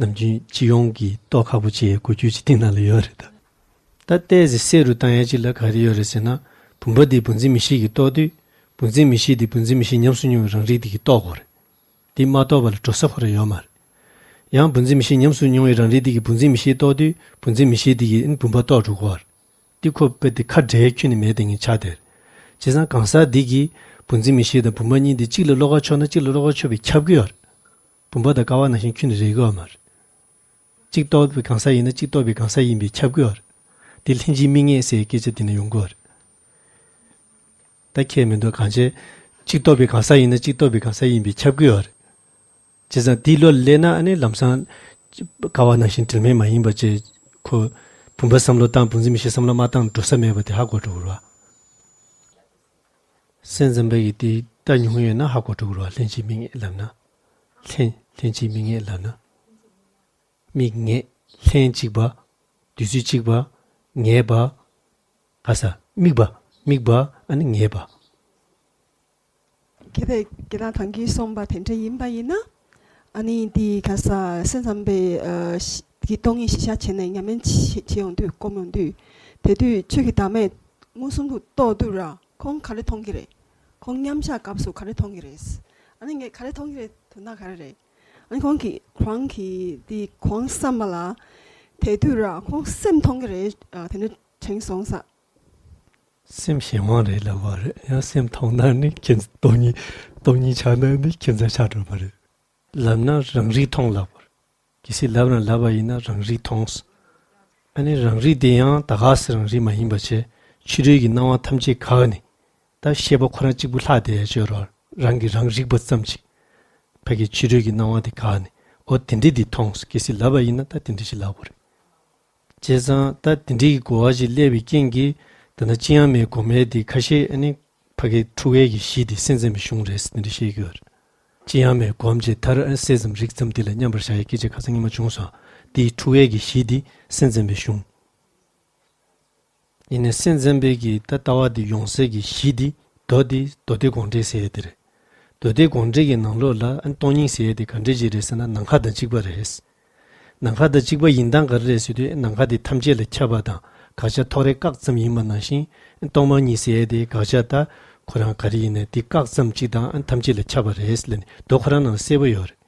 ནམ་རྒྱུན་སྤྱི་ཡོངས་ཀྱི་རྟོགས་ཁག་པོ་ཅིག་གོ་རྒྱུ་ཅིག་འདི་ནང་ལ་ཡོད་རེད་ད། ད་ཏོག་ཙམ་གསལ་རུ་བཏང་ཡ་ཅིག་ལ་ག་རེ་ཡོད་རེད་ཟེར་ན། བུམ་པ་འདི་བུམ་འཛིན་མིག་ཤེས་ཀྱིས་རྟོགས་དུས། བུམ་འཛིན་མིག་ཤེས་འདི་བུམ་འཛིན་མིག་ཤེས་ཉམས་སུ་མྱོང་བའི་རང་རིག་འདི་གིས་རྟོགས་དགོས་རེད། འདི་མ་རྟོགས་པ་ལ་འགྲོ་ས་ཁོ་རང་ཡོད་མ་རེད། ཡང་བུམ་འཛིན་མིག་ཤེས་ཉམས་སུ་མྱོང་བའི་རང་རིག་འདི་གིས་བུམ་འཛིན་མིག་ཤེས་རྟོགས་དུས། བུམ་འཛིན་མིག་ཤེས་འདི་གིས་ཨ་ནི་བུམ་པ་རྟོགས་འགྲོ་གི་ཡོད་རེད། འདི་ཁོ་དཔེ་དེ་ཁ་བྲལ་ཁྱོན་ནས་མེད་དེ་ངས་ཆགས་བསྡད་རེད། བྱས་ཙང་གང་ཟག་འདི་གིས་བུམ་འཛིན་མིག་ཤེས་དང་བུམ་པ་གཉིས་འདི་གཅིག་ལ་བློ་ཁ་ཕྱོགས་ན་གཅིག་ལ་བློ་ཁ་ཕྱོགས་པས་ཁྱབ་ཀྱི་ཡོད་རེད། བུམ་པ་དང་ཀ་བ་ནང་བཞིན་ཁྱོན་ནས་རེག་གི་ཡོད་མ་རེད། གཅིག་རྟོགས་པའི་གང་ཟག་ཡིན་ན་གཅིག་རྟོགས་པའི་གང་ཟག་ཡིན་པས་ཁྱབ་ཀྱི་ཡོད་རེད། འདི་ལྷན་ཅིག་དམིགས་ངེས་ཟེར་སྐད་ཆ་འདི་ནས་ཡོང་གི་ཡོད་རེད། ད་ཁྱད་མི་འདུག་གང་བྱས། གཅིག་རྟོགས་པའི་གང་ཟག་ཡིན་ན་གཅིག་རྟོགས་པའི་གང་ཟག་ཡིན་པས་ཁྱབ་ཀྱི་ཡོད་རེད། བྱས་ཙང་འདིའི་བློ་ལ་སླེབས་ན་ཨ་ནི་ལམ་སང་ཀ་བ་ནང་བཞིན་དྲི་མ་མ་ཡིན་པ་བྱས། ཁོ་བུམ་པ་བསམ་བློ་བཏང་བུམ་འཛིན་མིག་ཤེས་བསམ་བློ་མ་བཏང་འགྲོ་ས་མེད་པ་དེ་ཧ་གོ་འགྲོ་གི་རེད་བ། སེམས་ཙམ་པ་གིས་དེ་ལྟ་མྱོང་ཡོད་ན་ཧ་གོ་འགྲོ་གི་རེད་བ། ལྷན་ཅིག་དམིགས་ངེས་ལབ་ན། ལྷན་ལྷན་ཅིག་དམིགས་ངེས་ལབ་ན། དམིགས་ངེས། ལྷན་ཅིག་པ། དུས་ཚོད་གཅིག་པ། ངེས་པ། ག་ས། དམིགས་པ། དམིགས་པ་ཨ་ནི་ངེས་པ། གལ་ཏེ་དགེ་ལགས་དང་གིས་གསུངས་པ་དེ་འདྲ་ཡིན་པ་ཡིན་ན། ཨ་ནི་འདི་ག་ས་སེམས་ཙམ་པའི་ཨ་ཤི་གི་སྟོང་ཉིད་གཞི་བཞག་བྱས་ནས་ཉམས་ལེན་བྱེད་བྱེད་ཡོང་དུས་སྒོམ་ཡོང་དུས། དེ་དུས་ཆོས་ཀྱི་བདག་མེད་མངོན་སུམ་དུ་རྟོགས་དུས་ར་ཁོང་ག་རེ་མཐོང་གི་རེད། ཁོང་མཉམ་བཞག་སྐབས་སུ་ག་རེ་མཐོང་གི་རེད། ཨ་ནི་ངས་ག་རེ་མཐོང་གི་རེད་དོན་དག་ག་རེ་རེད། ཨ་ནི་ཁོང་གིས་ཁོང་གིས་འདི་ཁོང་བསམ་པ་ལ། དེ་དུས་ར་ཁོང་སེམས་མཐོང་གི་རེད། ཨ་དེ་འདྲ་དྲན་སོང་ས། སེམས་གཞན་དབང་རེད་ལབ་པ་རེད། ཡང་སེམས་མཐོང་ན་ནི་ཁྱེད་སྟོང་ཉིད་སྟོང་ཉིད་ཆགས་ན་ནི་ཁྱད་མཚར་ཆགས་འགྲོ་བ་རེད། ལབ་ན་རང་རིག་མཐོང་ལབ་པ་རེད། གལ་སྲིད་ལབ་རང་ལབ་པ་ཡིན་ན་རང་རིག་མཐོང་། ཨ་ནི་རང་རིག་དེ་ཡང་ད་ག་སེ་རང་རིག་མ་ཡིན་པ་བྱས། ཕྱི་རོལ་གྱི་སྣང་བ་ཐམས་ཅད་འགགས་ནས། ད་ཤེས་པ་ཁོ་རང་གཅིག་པུ་ལྷག་བསྡད་ཡ་ཅིག་ཡོད་རེད། རང་གིས་རང་རིག་པ་ཙམ་ཅིག་ཕ་གི་ཕྱི་རོལ་གྱི་སྣང་བ་དེ་འགགས་ནས། འོ་དེ་འདྲ་དེ་མཐོང་། གལ་སྲིད་ལབ་པ་ཡིན་ན་ད་དེ་འདྲ་ཞིག་ལབ་དགོས་རེད། བྱས་ཙང་ད་དེ་འདྲའི་གི་གོ་བ་ཞིག་སླེབས་པའི་རྐྱེན་གྱིས། ད་ལྟ་ཅི་ཡང་མེད་སྒོམ་ཡས་དེ་ཁ་ཤས་ཨ་ནི་ཕ་གི་འཁྲུལ་བའི་གི་གཞི་དེ་སེམས་ཙམ་པའི་གཞུང་རེད་ཟེར་དེ་འདྲ་བཤད་ཀྱི་ཡོད་རེད། ཅི་ཡང་མེད་སྒོམ་བྱས་མཐར་ཨ་ནི་སེམས་ཙམ་རིག་ཙམ་དེ་ལ་མཉམ་པར་བཞག་ཡས་སྐད་ཆ་ཁ་སང་ཉི་མ་བྱུང་སོང་། དེའི་འཁྲུལ་བའི་གི་གཞི་དེ་སེམས་ཙམ་པའི་གཞུང་ཡིན་ནའི་སེམས་ཙམ་པའི་གི་ད་ལྟ་བ་དེ་ཡོང་སའི་གི་གཞི་དེ། མདོ་དེ་མདོ་སྡེ་དགོངས་འགྲེལ་ཟེར་ཡས་དེ་རེད། མདོ་སྡེ་དགོངས་འགྲེལ་གྱི་ནང་ལོགས་ལ་ཨ་ནི་སྟོང་ཉིད་ཟེར་ཡས་དེ་ག་འདྲ་ཅིག་རེད་ཟེར་ན་ནམ་མཁའ་དང་གཅིག་པ་རེད། ནམ་མཁའ་དང་གཅིག་པ་ཡིན་སྟངས་ག་རེ་རེད་ཟེར་དུས་ནམ་མཁའ་དེ་ཐམས་ཅད་ལ་ཁྱབ་པ་དང་དགག་བྱ་ཐོགས་རེག་བཀག་ཙམ་ཡིན་པ་ནང་བཞིན། སྟོང་པ་ཉིད་ཟེར་ཡས་དེ་དགག་བྱ་ད་ཁོ་རང་ག་རེ་ཡིན་ནའི་དེ་བཀག་ཙམ་གཅིག་དང་ཨ་ནི་ཐམས་ཅད་ལ་ཁྱབ་པ་རེད་ལབ་ནས་མདོ་ཁོ་རང་ནང་གསལ་པོ་ཡོད་རེད།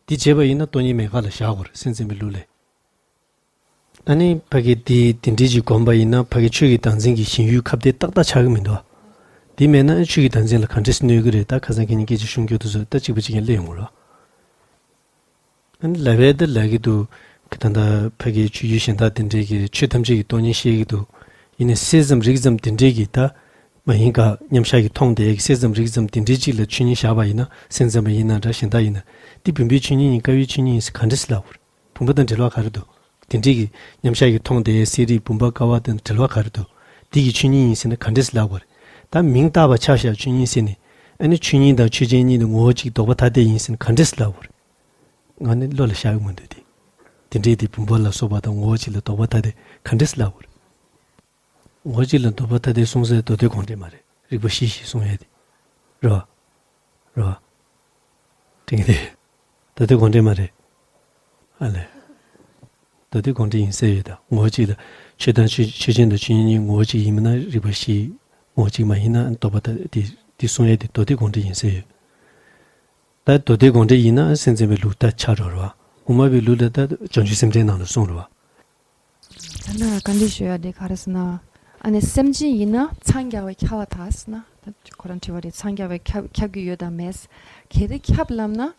དེ་བྱས་པ་ཡིན་ན་སྟོང་ཉིད་མེད་དགག་ལ་བཞག་དགོས་རེད་སེམས་ཙམ་པའི་ལུགས་ལས། ཨ་ནི་ཕ་གི་དེ་དེ་འདྲའི་ཅིག་གོམས་པ་ཡིན་ན་ཕ་གི་ཆོས་ཀྱི་བདག་འཛིན་གྱི་ཞེན་ཡུལ་ཁ་གཏད་ཏག་ཏག་ཆགས་ཀྱི་མི་འདུག་ཨ། དེ་མེད་ན་ཨ་ཆོས་ཀྱི་བདག་འཛིན་ལ་ག་འདྲས་གནོད་ཀྱི་རེད། ད་ཁ་སང་ཁྱེད་གཉིས་སྐད་ཆ་ཤོད་རྒྱུ་དེ་ཚོ་ད་གཅིག་པ་གཅིག་རྐྱང་སླེབས་ཡོང་གི་རེད། ཨ་ནི་ལབ་པས་ད་ལབ་ཀྱི་འདུག་གི་ད་ལྟ་ཕ་གི་ཆོས་བརྒྱུད་གཞན་དག་དེ་འདྲས་ཀྱི་ཆོས་ཐམས་ཅད་ཀྱི་སྟོང་ཉིད་བཤད་ཀྱི་འདུག་ཡིན་ནའི་སེམས་ཙམ་རིག་ཙམ་དེ་འདྲས་ཀྱི་ད་མ་ཡིན་ག་མཉམ་བཞག་གི་མཐོང་བསྡད་ཀྱི་སེམས་ཙམ་རིག་ཙམ་དེ་འདྲས་ཅིག་ལ་ཆོས་ཉིད་བཞག་པ་ཡིན་ན་སེམས་ཙམ་པ་ཡིན་ན་འདྲ་གཞན་དག་ཡིན་ན་དེ་བུམ་པའི་ཆོས་ཉིད་ཡིན་ཀ་བའི་ཆོས་ཉིད་ཡིན་ཟེར་ག་འདྲས་སེ་ལབ་དགོས་རེད། བུམ་པ་དང་འབྲེལ་བ་ག་རེ་འདུག་དེ་འདྲའི་གི་མཉམ་བཞག་གི་མཐོང་བསྡད་གསལ་རིག་བུམ་པ་ཀ་བ་དང་འབྲེལ་བ་ག་རེ་འདུག་དེ་གི་ཆོས་ཉིད་ཡིན་ཟེར་ན་ག་འདྲས་སེ་ལབ་དགོས་རེད། ད་མིང་བཏགས་པ་ཆ་བཞག་ཆོས་ཉིད་ཟེར་ནས་ཨ་ནི་ཆོས་ཉིད་དང་ཆོས་ཅན་གཉིས་ནི་ངོ་བོ་གཅིག་ལྡོག་པ་ཐ་དད་ཡིན་ཟེར་ན་ག་འདྲས་སེ་ལབ་དགོས་རེད། ང་ནི་བློ་ལ་ཞག་གི་མི་འདུག་དེ། དེ་འདྲའི་དེ་བུམ་པ་ལ་སོགས་པ་དང་ངོ་བོ་གཅིག་ལ་ལྡོག་པ་ཐ་དད་ག་འདྲས་སེ་ལབ་དགོས་རེད། ངོ་བོ་གཅིག་ལ་ལྡོག་པ་ཐ་དད་གསུང་སའི་མདོ་སྡེ་དགོངས་འགྲེལ་མ་རེད། རིགས་པ་བཞི་བཞི་གསུང་ཡས་དེ། རེད་བ། རེད་བ། དྲན་གྱི་འདུག་མདོ་སྡེ་དགོངས་འགྲེལ་མ་རེད། ཨ་ལས། མདོ་སྡེ་དགོངས་འགྲེལ་ཡིན་ཟེར་ཡོད་ད། ངོ་བོ་གཅིག་ལ་ཆོས་དང་ཆོས་ཆོས་ཅན་དང་ཆོས་ཉིད་གཉིས་ངོ་བོ་གཅིག་ཡིན་མིན་ན་རིགས་པ་བཞི། ངོ་བོ་གཅིག་མ་ཡིན་ན་ལྡོག་པ་ཐ་དད་དེ་གསུང་ཡས་དེ་མདོ་སྡེ་དགོངས་འགྲེལ་ཡིན་ཟེར་ཡོད། ད་མདོ་སྡེ་དགོངས་འགྲེལ་ཡིན་ན་སེམས་ཙམ་པའི་ལུགས་ལྟར་ཆགས་འགྲོ་རེད་བ། དབུ་མ་པའི་ལུགས་ལ་ད་བྱང་ཆུབ་སེམས་འགྲེལ་ནང་ལ་གསུངས་རེད་བ། ད་ནི་བཀའ་འདྲི་ཞུ་ཡ་དེ་ག་རེ་ཟེར་ན། ཨ་ནི་སེམས་ཅན་ཡིན་ན་འཚང་རྒྱ་བས་ཁྱབ་པར་ཐལ་ཟེར་ན། ད་ཁོ་རང་དྲི་བ་རེད། འཚང་རྒྱ་བས་ཁྱབ་ཁྱབ་ཀྱི་ཡོད་དམ་མེད། གལ་ཏེ་ཁྱབ་ལབ་ན།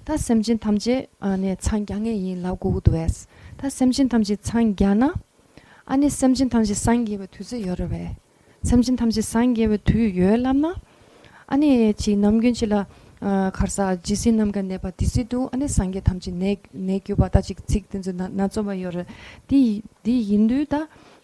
ད་སེམས་ཅན་ཐམས་ཅད་ཨ་ནི་འཚང་རྒྱ་ངེས་ཡིན་ལབ་དགོས་ཀྱི་འདུག་བས། ད་སེམས་ཅན་ཐམས་ཅད་འཚང་རྒྱ་ན། ཨ་ནི་སེམས་ཅན་ཐམས་ཅད་སངས་རྒྱས་པའི་དུས་ཚོད་ཡོད་རེད་བས། སེམས་ཅན་ཐམས་ཅད་སངས་རྒྱས་པའི་དུས་ཡོད་ལབ་ན། ཨ་ནི་ཅིག་ནམ་རྒྱུན་ཅིག་ལ་ ཨ་ག་རེ་ཟ། ཇི་སྲིད་ནམ་མཁའ་གནས་པ་དེ་སྲིད་དུ་ཨ་ནི་སངས་རྒྱས་ཐམས་ཅད་གནས་གནས་གྱུར་པ། ད་ཅིག་ཚིག་དེ་ཚོ་སྣ་སྣ་ཚོགས་པ་ཡོད་རེད། དེ་དེ་ཡིན་དུས་ད་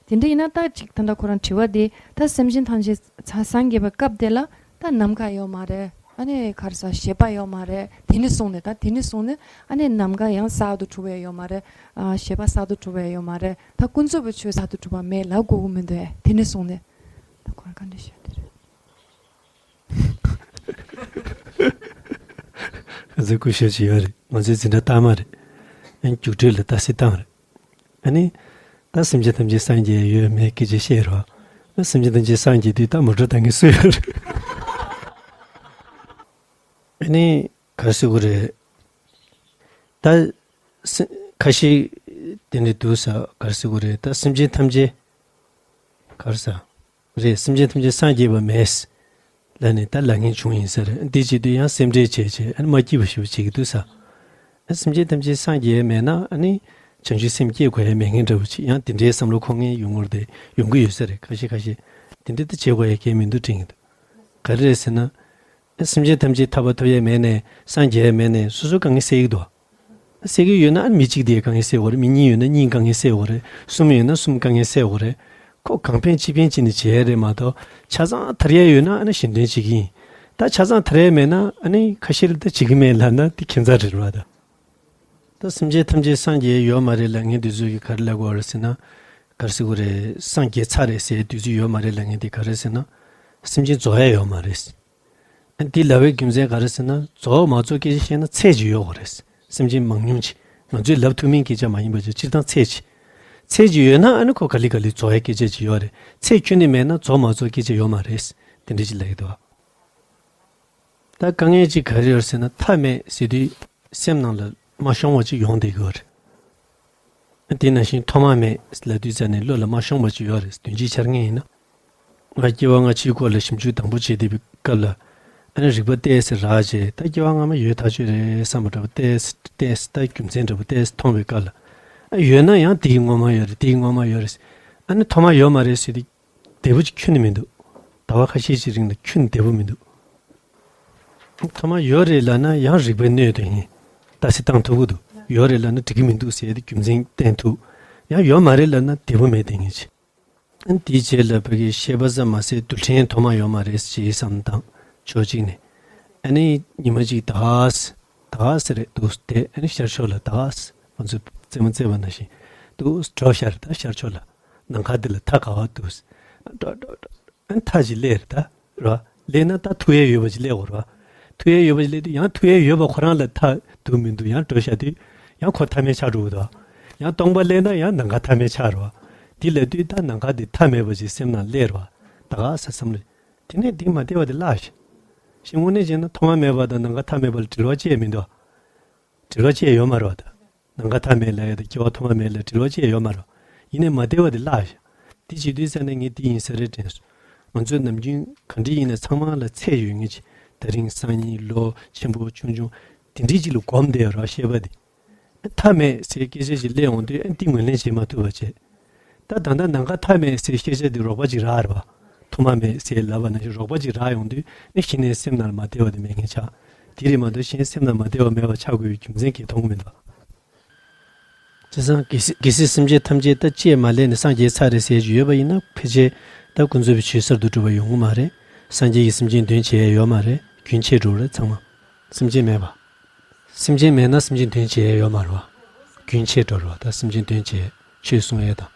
དེ་འདྲ་ཡིན་ན་ད་ཅིག་ད་ལྟ་ཁོ་རང་དྲི་བ་དེ། ད་སེམས་ཅན་ཐམས་ཅད་ས་སངས་རྒྱས་པའི་སྐབས་དེ་ལ་ད་ནམ་མཁའ་ཡོད་མ་རེད། ཨ་ནི་ག་རེ་ཟ། ཞེས་པ་ཡོད་མ་རེད། དེ་ནས་བཟུང་ནས། ད་དེ་ནས་བཟུང་ནས་ཨ་ནི་ནམ་མཁའ་ཡང་གསར་དུ་གྲུབ་པ་ཡོད་མ་རེད། ཨ་ཞེས་པ་གསར་དུ་གྲུབ་པ་ཡོད་མ་རེད། ད་ཀུན་རྫོབ་པའི་ཆོས་གསར་དུ་གྲུབ་པ་མེད་ལབ་དགོས་ཀྱི་མི་འདུག་ཨེ། དེ་ནས་བཟུང་ནས། ད་ཁོ་རང་བཀའ་འདྲི་ཞུ་དེ་རེད། ང་ཚོའི་སྐུ་ཞབས་ཅིག་ཡོད་རེད། ང་ཚོའི་འཛིན་གྲྭ་ལྟག་མ་རེད། ཨ་ནི་རྒྱུགས་སྤྲོད་ལ་ལྟ་སྲིད་བཏང་རེད། ཨ་ནི་ད་སེམས་ཅན་ཐམས་ཅད་སངས་རྒྱས་ཡོད་མེད་སྐད་ཆ་བཤད་རོགས། ཨ་སེམས་ཅན་ཐམས་ཅད་སངས་རྒྱས་དུས་ད་མོ་ཊ་བཏང་མཁན་སུ་ཡོད་རེད། ཨ་ནི་ག་རེ་ཟེར་དགོས་རེད། ད་སེ་ཁ་ཤས་དེ་འདྲ་འདུག་ས། ག་རེ་ཟེར་དགོས་རེད། ད་སེམས་ཅན་ཐམས་ཅད་ག་རེ་ཟ། རེད། སེམས་ཅན་ཐམས་ཅད་སངས་རྒྱས་པ་མེད་ལབ་ནས་ད་ལབ་མཁན་བྱུང་ཡིན་ས་རེད། འདི་བྱེད་དུས་ཡང་སེམས་ཁྲལ་བྱས་བྱས་ཨ་ནི་མ་སྐྱིད་པ་ཞེ་པོ་བྱེད་ཀྱི་འདུག་ས། ཨ་སེམས་ཅན་ཐམས་ཅད་སངས་རྒྱས་མེད་ན་ཨ་ནི་བྱང་ཆུབ་སེམས་སྐྱེ་དགོས་ཡ་མེད་མཁན་འདྲ་པོ་ཅིག་ཡང་དེ་འདྲའི་བསམ་བློ་འཁོར་མཁན་ཡོང་གི་རེད། ཡོང་གི་ཡོད་ས་རེད། ཁ་ཤས་ཁ་ཤས་དེ་འདྲ་ད་བྱེད་དགོས་ཡ་གལ་མི་འདུག་དྲན་གྱི་འདུག་ག་རེ་རེད་ཟེར་ན། སེམས་ཅན་ཐམས་ཅད་ཐར་པ་ཐོབ་ཡས་མེད་ནས་སངས་རྒྱས་ཡས་མེད་ནས་སོ་སོ་དཀའ་ངལ་སེལ་གྱི་འདུག་སེལ་གྱི་ཡོད་ན་ཨ་ནི་མི་གཅིག་དེས་དཀའ་ངལ་སེལ་དགོས་རེད། མི་གཉིས་ཡོད་ན་གཉིས་དཀའ་ངལ་སེལ་དགོས་རེད། གསུམ་ཡོད་ན་གསུམ་དཀའ་ངལ་སེལ་དགོས་རེད། ཁོ་གང་ཕན་ཅི་ཕན་བྱས་ནས་བྱས་ཡས་རེད་མ་གཏོགས་ཆ་ཚང་ཐར་ཡས་ཡོད་ན་ཨ་ནི་གཞན་དོན་བྱེད་ཀྱི་ཡིན། ད་ཆ་ཚང་ཐར་ཡས་མེད་ན་ཨ་ནི་ཁ་ཤས་ལ་ད་བྱེད་ཀྱི་མེད་ལབ་ན་དེ་ཁྱད་མཚར་རེད་བ་ད། ད་སེམས་ཅན་ཐམས་ཅད་སངས་རྒྱས་ཡོད་མ་རེད་ལབ་མཁན་དེ་ཚོ་གིས་ག་རེ་ལབ་དགོས་རེད་ཟེར་ན། ག་རེ་ཟེར་དགོས་རེད། སངས་རྒྱས་ཚར་རེད་ཟེར་དུས་ཚོད་ཡོད་མ་རེད་ལབ་མཁན་དེ་ག་རེ་ཟེར་ན། སེམས་ཅན་རྫོགས་ཡ་ཡོད་མ་རེད། ཨ་འདི་ལབ་པའི་རྒྱུ་མཚན་ག་རེ་ཟེར་ན། རྫོགས་མ་རྫོགས་སྐད་ཆ་བཤད་ན་ཚད་ཅིག་ཡོད་དགོས་རེད། སེམས་ཅན་མང་ཉུང་ཅིག་ང་ཚོས་ལབ་ཐུབ་མིན་སྐད་ཆ་མ་ཡིན་པ་ཅིག་སྤྱིར་བཏང་ཚད་ཅིག་ཚད་ཅིག་ཡོད་ན་ཨ་ནི་ཁོ་ག་ལེ་ག་ལེ་རྫོགས་ཡ་སྐད་ཆ་ཅིག་ཡོད་རེད། ཚད་ཁྱོན་ནས་མེད་ན་རྫོགས་མ་རྫོགས་སྐད་ཆ་ཡོད་མ་རེད། དེ་འདྲ་ཅིག་ལབ་ཀྱི་འདུག་ད་དཀའ་ངལ་གཅིག་ག་རེ་ཡོད་ཟེར་ན། མཐའ་མེད་ཟེར་དུས་སེམས་ནང་ལ་མ་ཤོང་བ་ཅིག་ཡོང་བསྡད་ཀྱི་ཡོད་རེད། དེ་ནང་བཞིན་ཐོག་མ་མེད་ལབ་དུས་ཙ་ནས་བློ་ལ་མ་ཤོང་བ་ཅིག་ཡོད་རེད། དོན་སྤྱིའི་འཆར་ངན་ཡིན་ན། ང་སྐྱེ་བ་སྔ་ཕྱིའི་སྐོར་ལ་ཞིབ་འཇུག་དང་པོ་བྱེད་བསྡད་པའི་སྐབས་ལ། ཨ་ནི་རིག་པ་ཏོག་ཙམ་རག་བྱས། ད་སྐྱེ་བ་སྔ་མ་ཡོད་ཐག་ཆོད་རེད་བསམ་པ་འདྲ་པོ་ཏོག་ཙམ་ཏོག་ཙམ་ད་རྒྱུ་མཚན་འདྲ་པོ་ཏོག་ཙམ་མཐོང་བའི་སྐབས་ལ། ཨ་ཡོད་ན་ཡང་དེ་ཡི་སྔོན་མ་ཡོད་རེད། དེ་ཡི་སྔོན་མ་ཡོད་རེད། ཨ་ནི་ཐོག་མ་ཡོད་མ་རེད་ཟེར་དུས། བདེ་པོ་ཅིག་ཁྱོན་ནས་མི་འདུག་ཟླ་བ་ཁ་ཤས་ཤིག་རིང་ལ་ཁྱོན་ནས་བདེ་པོ་མི་འདུག་ཐོག་མ་ཡོད་རེད་ལབ་ན་ཡང་རིག་པའི་སྣོད་དུ་ཡིན། ལྟ་ཚིག་བཏང་ཐུབ་ཀྱི་འདུག་ཡོད་རེད་ལབ་ན་འགྲིག་གི་མི་འདུག་ཟེར་ཏེ་རྒྱུ་མཚན་བསྟན་ཐུབ། ཡང་ཡོད་མ་རེད་ལབ་ན་བདེ་པོ་མེད་དེ་ངེས་ཅི། ཨ་ནི་དེའི་རྗེས་ལ་ཕ་གི་ཤེས་པ་ཙམ་མ་ཟད་རྡུལ་ཕྲན་ཐོག་མ་ཡོད་མ་རེད་ཅེས་བསམ་བཏང་ཕྱོགས་གཅིག་ནས། ཨ་ནི་ཉི་མ་གཅིག་ད་ག་ས་ད་ག་ས་རེད་འདུག་སྟེ། ཨ་ནི་ཤར་ཕྱོགས་ལ་ད་ག་ས་ང་ཚོ་རྩེད་མོ་རྩེ་བ་ནང་བཞིན་འདུག་འགྲོ་ཤར་ད་ཤར་ཕྱོགས་ལ། ནམ་མཁའ་འདི་ལ་མཐའ་ག་པར་འདུག་འགྲོ་འགྲོ་འགྲོ། ཨ་ནི་མཐའ་ཅིག་སླེབས་རེད་ད། རེད་བ། སླེབས་ན་ད་ཐུག་ཡས་ཡོད་པ་ཅིག་སླེབས་དགོས་རེད་བ། ཐུག་ཡས་ཡོད་པ་ཅིག་སླེབས་དུས་ཡང་ཐུག་ཡས་ཡོད་པ་ཁོ་རང་ལ་མཐའ་འདུག་མི་འདུག་ཡང་འགྲོ་ཤར་དུས་ཡང་ཁོ་མཐའ་མེད་ཆགས་འགྲོ་གི་འདུག་བ། ཡང་སྟོང་པ་སླེབས་ན་ཡང་ནམ་མཁའ་མཐའ་མེད་ཆགས་རེད་བ། དེ་ལབ་དུས་ད་ནམ་མཁའ་འདི་མཐའ་མེད་པ་ཅིག་སེམས་ནང་སླེབས་རེད་བ། ད་ག་ས་བསམ་བློ། དེ་ནས་དེ་མ་བདེ་བ་དེ་བརླག་ཤག་ཞེས་དངོས་གནས་བྱས་ན་ཐོག་མ་མེད་པ་དང་ནམ་མཁའ་མཐའ་མེད་པ་ལ་འབྲེལ་བ་ཅི་ཡང་མི་འདུག་བ། འབྲེལ་བ་ཅི་ཡང་ཡོད་མ་རེད་བ་ད། ནམ་མཁའ་མཐའ་མེད་ལབ་ཡ་དང་སྐྱེ་བ་ཐོག་མ་མེད་ལ་འབྲེལ་བ་ཅི་ཡང་ཡོད་མ་རེད། ཡིན་ནའི་མ་བདེ་བ་དེ་བརླག་ཤག་དེ་བྱེད་དུས་ཙ་ནས་ངས་འདི་ཡིན་ས་རེད་དྲན་སོང་། ང་ཚོས་ནམ་རྒྱུན་ག་འདྲ་ཡིན་ན་ཚང་མ་ལ་ཚད་ཡོད་ངེས་ཅིག་དེ་རིང་སང་ཉིན་ལོ་ཆེན་པོ་ཆུང་ཆུང་དེ་འདྲའི་ཅིག་ལ་གོམས་བསྡད་ཡོད་རེད་བ་ཤེས་པ་དེ། མཐའ་མེད་ཟེར་སྐད་ཆ་ཞིག་སླེབས་ཡོང་དུས་ཨ་འདི་ངོས་ལེན་བྱེད་མ་ཐུབ་པ་བྱས། ད་ད་ལྟ་ནམ་མཁའ་མཐའ་མེད་ཟེར་ཤེས་བྱ་འདི་རོགས་པ་ཅིག་རག་རེད་བ། ཐོག་མ་མེད་ཟེར་ལབ་པ་ནང་བཞིན་རོགས་པ་ཅིག་རག་ཡོང་དུས་ཨ་གཞི་ནས་སེམས་ནང་ལ་མ་བདེ་བ་དེ་མེད་མཁན་ཆགས། དེ་རེད་མ་གཏོགས་གཞན་སེམས་ནང་མ་བདེ་བ་མེད་པ་ཆགས་དགོས་པའི་རྒྱུ་མཚན་གང་ཡང་མཐོང་གི་མི་འདུག་བྱས་ཙང་གལ་སྲིད་གལ་སྲིད་སེམས་ཅན་ཐམས་ཅད་ད་ཅིས་མ་ལས་ནས་སངས་རྒྱས་ཚར་རེད་ཟེར་གྱི་ཡོད་པ་ཡིན་ན་ཕལ་ཆེར་ད་ཀུན་རྫོབ་པའི་ཆོས་གསར་དུ་གྲུབ་པ་ཡོང་གི་མ་རེད། སངས་རྒྱས་ཀྱིས་སེམས་ཅན་དོན་བྱེད་ཡ་ཡོད་མ་རེད། རྒྱུན་ཆད་འགྲོ་རེད་ཚང་མ། སེམས་ཅན་མེད་པ། སེམས་ཅན་མེད་ན་སེམས་ཅན་དོན་བྱེད་ཡ་ཡོད་མ་རེད་བ། རྒྱུན་ཆད་འགྲོ་རེད་བ། ད་སེམས་ཅན་དོན་བྱེད་ཆོས་གསུང་ཡ་དང་།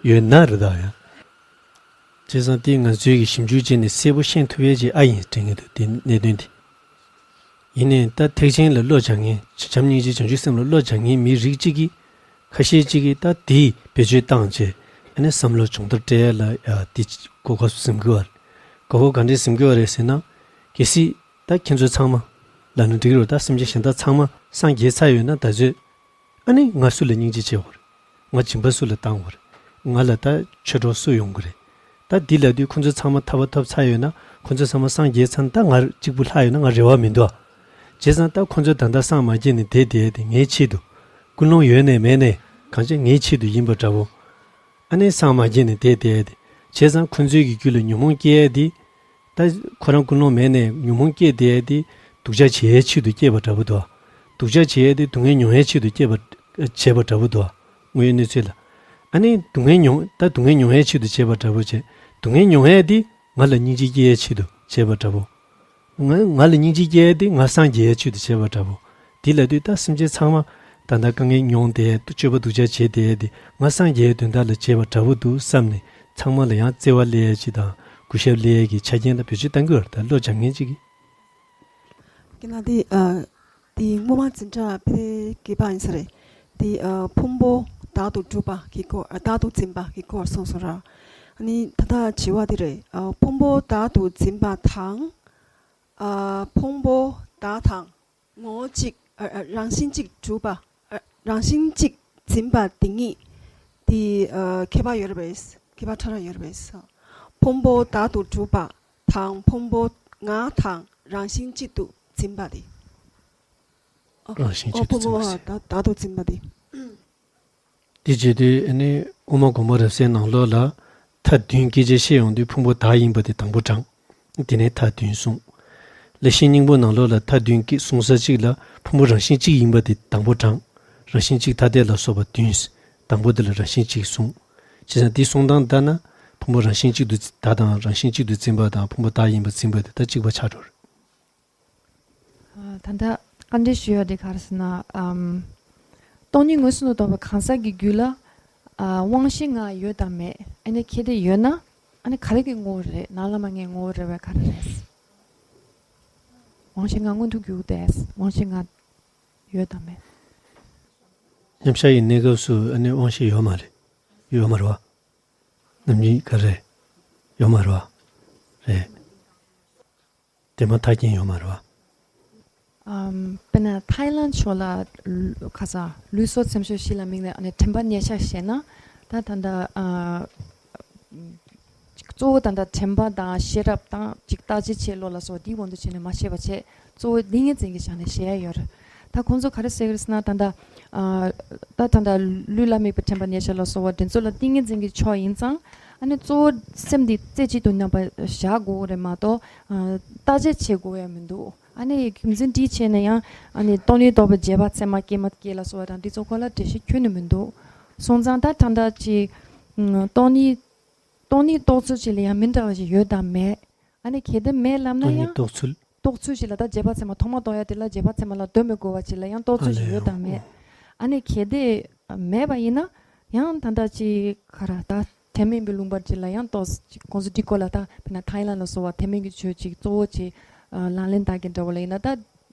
ཡོད་ན་རེད་ད་ཡང་། བྱས་ཙང་དེ་ང་ཚོའི་གི་ཞིབ་འཇུག་བྱས་ནས་གསལ་པོ་ཤེས་ཐུབ་ཡས་ཅིག་ཨ་ཡིན་དྲན་གྱི་འདུག་དེ་གནད་དོན་དེ། ཡིན་ནའི་ད་ཐེག་ཆེན་ལ་བློ་སྦྱང་མཁན་བྱམས་སྙིང་རྗེ་བྱང་ཆུབ་སེམས་ལ་བློ་སྦྱང་མཁན་མི་རིགས་གཅིག་གིས་ཁ་ཤས་གཅིག་གིས་ད་དེའི་བེད་སྤྱོད་བཏང་བྱས་ཨ་ནི་བསམ་བློ་སྦྱོང་བརྡར་སྤྲད་ཡ་ལ་ཡ་དེ་གོ་སྐབས་ཟིན་གྱི་བ་རེད། གོ་སྐབས་ག་འདྲས་ཟིན་གྱི་བ་རེད་ཟེར་ན། གལ་སྲིད་ད་ཁྱེད་ཚོ་ཚང་མ་ལབ་ན་འགྲིག་གི་རེད། ད་སེམས་ཅན་གཞན་དག་ཚང་མ་སངས་རྒྱས་ཚར་ཡོད་ན་ད་གཟོད། ཨ་ནི་ང་སུ་ལ་སྙིང་རྗེ་ཆེ་བ་རེད། ང་སྦྱིན་པ་སུ་ལ་བཏང་བ་རེད། ང་ལ་ད་ཆོས་གྲོགས་སུ་ཡོང་གི་རེད། ད་འདི་ལབ་དུས་ཁོ་ཚོ་ཚང་མ་ཐར་པ་ཐོབ་ཚར་ཡོད་ན་ཁོ་ཚོ་ཚང་མ་སངས་རྒྱས་ཚར་ན་ད་ང་གཅིག་པུ་ལྷག་ཡོད་ན་ང་རེ་བ་མི་འདུག་ཨ། བྱས་ཙང་ད་ཁོ་ཚོ་ད་ལྟ་སངས་མ་རྒྱས་ནས་བསྡད་བསྡད་དེ་ངའི་ཆེད་དུ་ཀུན་སློང་ཡོད་ནས་མེད་ནས་གང་ཅི་ངའི་ཆེད་དུ་ཡིན་པ་འདྲ་བོ། ཨ་ནི་སངས་མ་རྒྱས་ནས་བསྡད་བསྡད་དེ། བྱས་ཙང་ཁོ་ཚོའི་གི་རྒྱུད་ལ་ཉོན་མོངས་སྐྱེ་ཡས་དེ། ད་ཁོ་རང་ཀུན་སློང་མེད་ནས་ཉོན་མོངས་སྐྱེས་བསྡད་དེ། སྡུག་ཅག་བྱེད་ཡའི་ཆེད་དུ་སྐྱེས་པ་འདྲ་པོ་འདུག་སྡུག་ཅག་བྱེད་ཡ་དེ་སྡུག་བསྔལ་མྱོང་ཡའི་ཆེད་དུ་སྐྱེས་པ་བྱས་པ་འདྲ་པོ་འདུག་དངོས་ཡོད་གནས་ཚུལ་ལ། ཨ་ནི་སྡུག་བསྔལ་མྱོང་ད་སྡུག་བསྔལ་མྱོང་ཡའི་ཆེད་དུ་བྱས་པ་འདྲ་པོ་བྱས། སྡུག་བསྔལ་མྱོང་ཡ་དེ་ང་ལ་སྙིང་རྗེ་སྐྱེ་ཡའི་ཆེད་དུ་བྱས་པ་འདྲ་པོ། ང་ང་ལ་སྙིང་རྗེ་སྐྱེ་ཡ་དེ་ང་སངས་རྒྱས་ཡའི་ཆེད་དུ་བྱས་པ་འདྲ་པོ། དེ་ལ་དུས་ད་སེམས་ཅན་ཚང་མ་ད་ལྟ་དཀའ་ངལ་མྱོང་བསྡད་སྤྱོད་པ་སྡུག་ཅག་བྱེད་བསྡད་དེ་ང་སངས་རྒྱས་དོན་དག་ལ་བྱས་པ་འདྲ་པོ་འདུག་བསམ་ནས་ཚང་མ་ལ་ཡང་བརྩེ་བ་སླེབས་ཡ་ཅིག་དང་གུས་ཞབས་སླེབས་ཡ་གི་ཆ་རྐྱེན་ལ་བེད་སྤྱོད་གཏང་གི་ཡོད་རེད། ད་བློ་སྦྱང་མཁན་ཅིག་གིས། ཁྱེད་རང་དེ་ཨ་དེ་སྔོན་མ་འཛིན་གྲྭ་ཕལ་གྱི་པ་ཡིན་ས་རེད། དེ་ཨ་ཕུང་པོ་བདག་ཏུ་གྲུབ་པ་གི་སྐོར་ཨ་བདག་ཏུ་འཛིན་པ་གི་སྐོར་གསུངས་སོང་ར། ཨ་ནི་ད་ལྟ་དྲི་བ་དེ་རེད། ཨ་ཕུང་པོ་བདག་ཏུ་འཛིན་པ་དང་། ཨ་ཕུང་པོ་བདག་དང་ངོ་བོ་གཅིག་ཨ་ཨ་རང་བཞིན་གཅིག་གྲུབ་པ། ཨ་རང་བཞིན་གཅིག་འཛིན་པ་དེ་གཉིས་དེ་ཨ་ཁྱད་པར་ཡོད་རེད་པས། ཁྱད་པར་ཕྲ་རགས་ཡོད་རེད་པས། ཕུང་པོ་བདག་ཏུ་གྲུབ་པ་དང་ཕུང་པོ་ང་དང་རང་བཞིན་གཅིག་ཏུ་འཛིན་པ་དེ། ཨ་རང་བཞིན་གཅིག་ཏུ་ཕུང་པོ་འཛིན་པ་ཟེར། བདག་ཏུ་འཛིན་པ་དེ། དེ་བྱེད་དུས་ཨ་ནི་དབུ་མ་དགོངས་པ་རབ་གསལ་ནང་ལོགས་ལ་མཐའ་བདུན་སྐད་ཆ་བཤད་ཡོང་དུས་ཕུང་པོ་བདག་ཡིན་པ་དེ་དང་པོ་དྲངས། དེ་ནས་མཐའ་བདུན་གསུངས། ལེགས་བཤད་སྙིང་པོ་ནང་ལོགས་ལ་མཐའ་བདུན་སྐད་གསུང་ས་གཅིག་ལ་ཕུང་པོ་རང་བཞིན་གཅིག་ཡིན་པ་དེ་དང་པོ་དྲངས། རང་བཞིན་གཅིག་ཐ་དད་ལ་སོགས་པ་བདུན། དང་པོ་དེ་ལ་རང་བཞིན་གཅིག་གསུངས། བྱས་ཙང་དེ་གསུང་སྟངས་ལྟར་ན་ཕུང་པོ་རང་བཞིན་གཅིག་ཏུ་བདག་དང་རང་བཞིན་གཅིག་ཏུ་འཛིན་པ་དང་ཕུང་པོ་བདག་ཡིན་པ་འཛིན་པ་དེ་ད་གཅིག་པ་ཆགས་འགྲོ་རེད། ཨ་ད་ལྟ་བཀའ་འདྲི་ཞུ་ཡ་དེ་ག་རེ་ཟེར་ན། ཨམ། སྟོང་ཉིད་མངོན་སུམ་དུ་རྟོགས་པའི་གང་ཟག་གི་རྒྱུད་ལ་ཨ་དབང་ཤེས་ལྔ་ཡོད་དམ་མེད། ཨ་ནི་གལ་ཏེ་ཡོད་ན་ཨ་ནི་ག་རེ་གི་ངོ་བོ་རེད། ནང་ལ་མ་ངེས་ངོ་བོ་རེད་པས་ག་རེ་རེད། དབང་ཤེས་ལྔ་མངོན་དུ་གྱུར་ཏེ་དབང་ཤེས་ལྔ་ཡོད་དམ་མེད། མཉམ་གཞག་གི་གནས་སྐབས་སུ་ཨ་ནི་དབང་ཤེས་ཡོད་མ་རེད། ཡོད་མ་རེད་བ། རྣམ་གཉིས་ག་རེ། ཡོད་མ་རེད་བ། རེད། དེ་མ་ཐག་རྐྱེན་ཡོད་མ་རེད་བ། ཨམ། དཔེར་ན་ཐའི་ལན་ཕྱོགས་ལ་ལུ་ཁ་ས་ལུས་སྲོག་འཚེམ་ཤོས་ཤིག་ལ་དམིགས་ནས་ཨ་ནི་དྲན་པ་ཉེར་ཆག་བཤད་ན། ད་ད་ལྟ་ཨ། གཙོ་བོ་ད་ལྟ་དྲན་པ་དང་ཤེས་རབ་དང་ཅིག་བརྟག་དཔྱད་བྱེད་ལོ་ལ་སོགས་འདིའི་དབང་དུ་བྱས་ནས་མ་བཤད་པ་བྱས། གཙོ་བོ་ཏིང་ངེ་འཛིན་གྱི་ཆ་ནས་བཤད་ཡ་ཡོད་རེད། ད་ཁོང་ཚོ་ག་རེ་ཟེར་གི་རེད་ཟེར་ན་ད་ལྟ་ཨ། ད་ད་ལྟ་ལུས་ལ་དམིགས་པའི་དྲན་པ་ཉེར་ཆག་ལ་སོགས་པ་འདི་ཚོ་ལ་ཏིང་ངེ་འཛིན་གྱི་ཕྱོགས་ཡིན་ཙང་། ཨ་ནི་གཙོ་བོ་སེམས་འདི་རྩེ་གཅིག་ཏུ་མཉམ་པ་བཞག་དགོས་རེད་མ་གཏོགས། ཨ། བརྟག་དཔྱད་བྱེད་དགོས་ཡ་མི་འདུག་ཨ་ནི་རྒྱུ་མཚན་འདི་བྱས་ན་ཡང་ཨ་ནི་སྟོང་ཉིད་རྟོགས་པའི་རྗེས་དཔག་ཚད་མ་སྐྱེས་མ་སྐྱེས་ལ་སོགས་པ་དང་འདི་ཚོ་སྐོར་ལ་འགྲེལ་བཤད་ཁྱོན་ནས་མི་འདུག་སོང་ཙང་ད་ད་ལྟ་ཅིག་ཨ། སྟོང་ཉིད་སྟོང་ཉིད་རྟོགས་ཚུལ་ཅིག་ལ་ཡང་མི་འདྲ་བ་ཞིག་ཡོད་དམ་མེད། ཨ་ནི་གལ་ཏེ་མེད་ལབ་ན་སྟོང་ཉིད་ཡང་རྟོགས་ཚུལ། རྟོགས་ཚུལ་ཞིག་ལ་ད་རྗེས་དཔག་ཚད་མ་ཐོག་མ་རྟོགས་ཡ་དེ་ལ་རྗེས་དཔག་ཚད་མ་ལ་ལྟོས་མི་དགོས་པ་ཅིག་ལ་ཡང་རྟོགས་ཚུལ་ཞིག་ཡོད་དམ་མེད། ཨ་ནི་གལ་ཏེ་མེད་པ་ཡིན་ན་ཡང་ད་ལྟ་ཅིག་ག་རེ་ད་ཐེག་དམན་པའི་ལུང་པ་ཅིག་ལ་ཡང་རྟོགས་ཅིག་ཁོང་ཚོ་འདི་སྐོར་ལ་ད་དཔེར་ན་ཐའི་ལན་ལ་སོགས་པ་ཐེག་དམན་གྱི་ཆོས་ཅིག་གཙོ་བོ་ཅིག་ལག་ལེན་བསྟར་གྱི་འདྲ་བོ་ལ་ཡིན་ན་ད།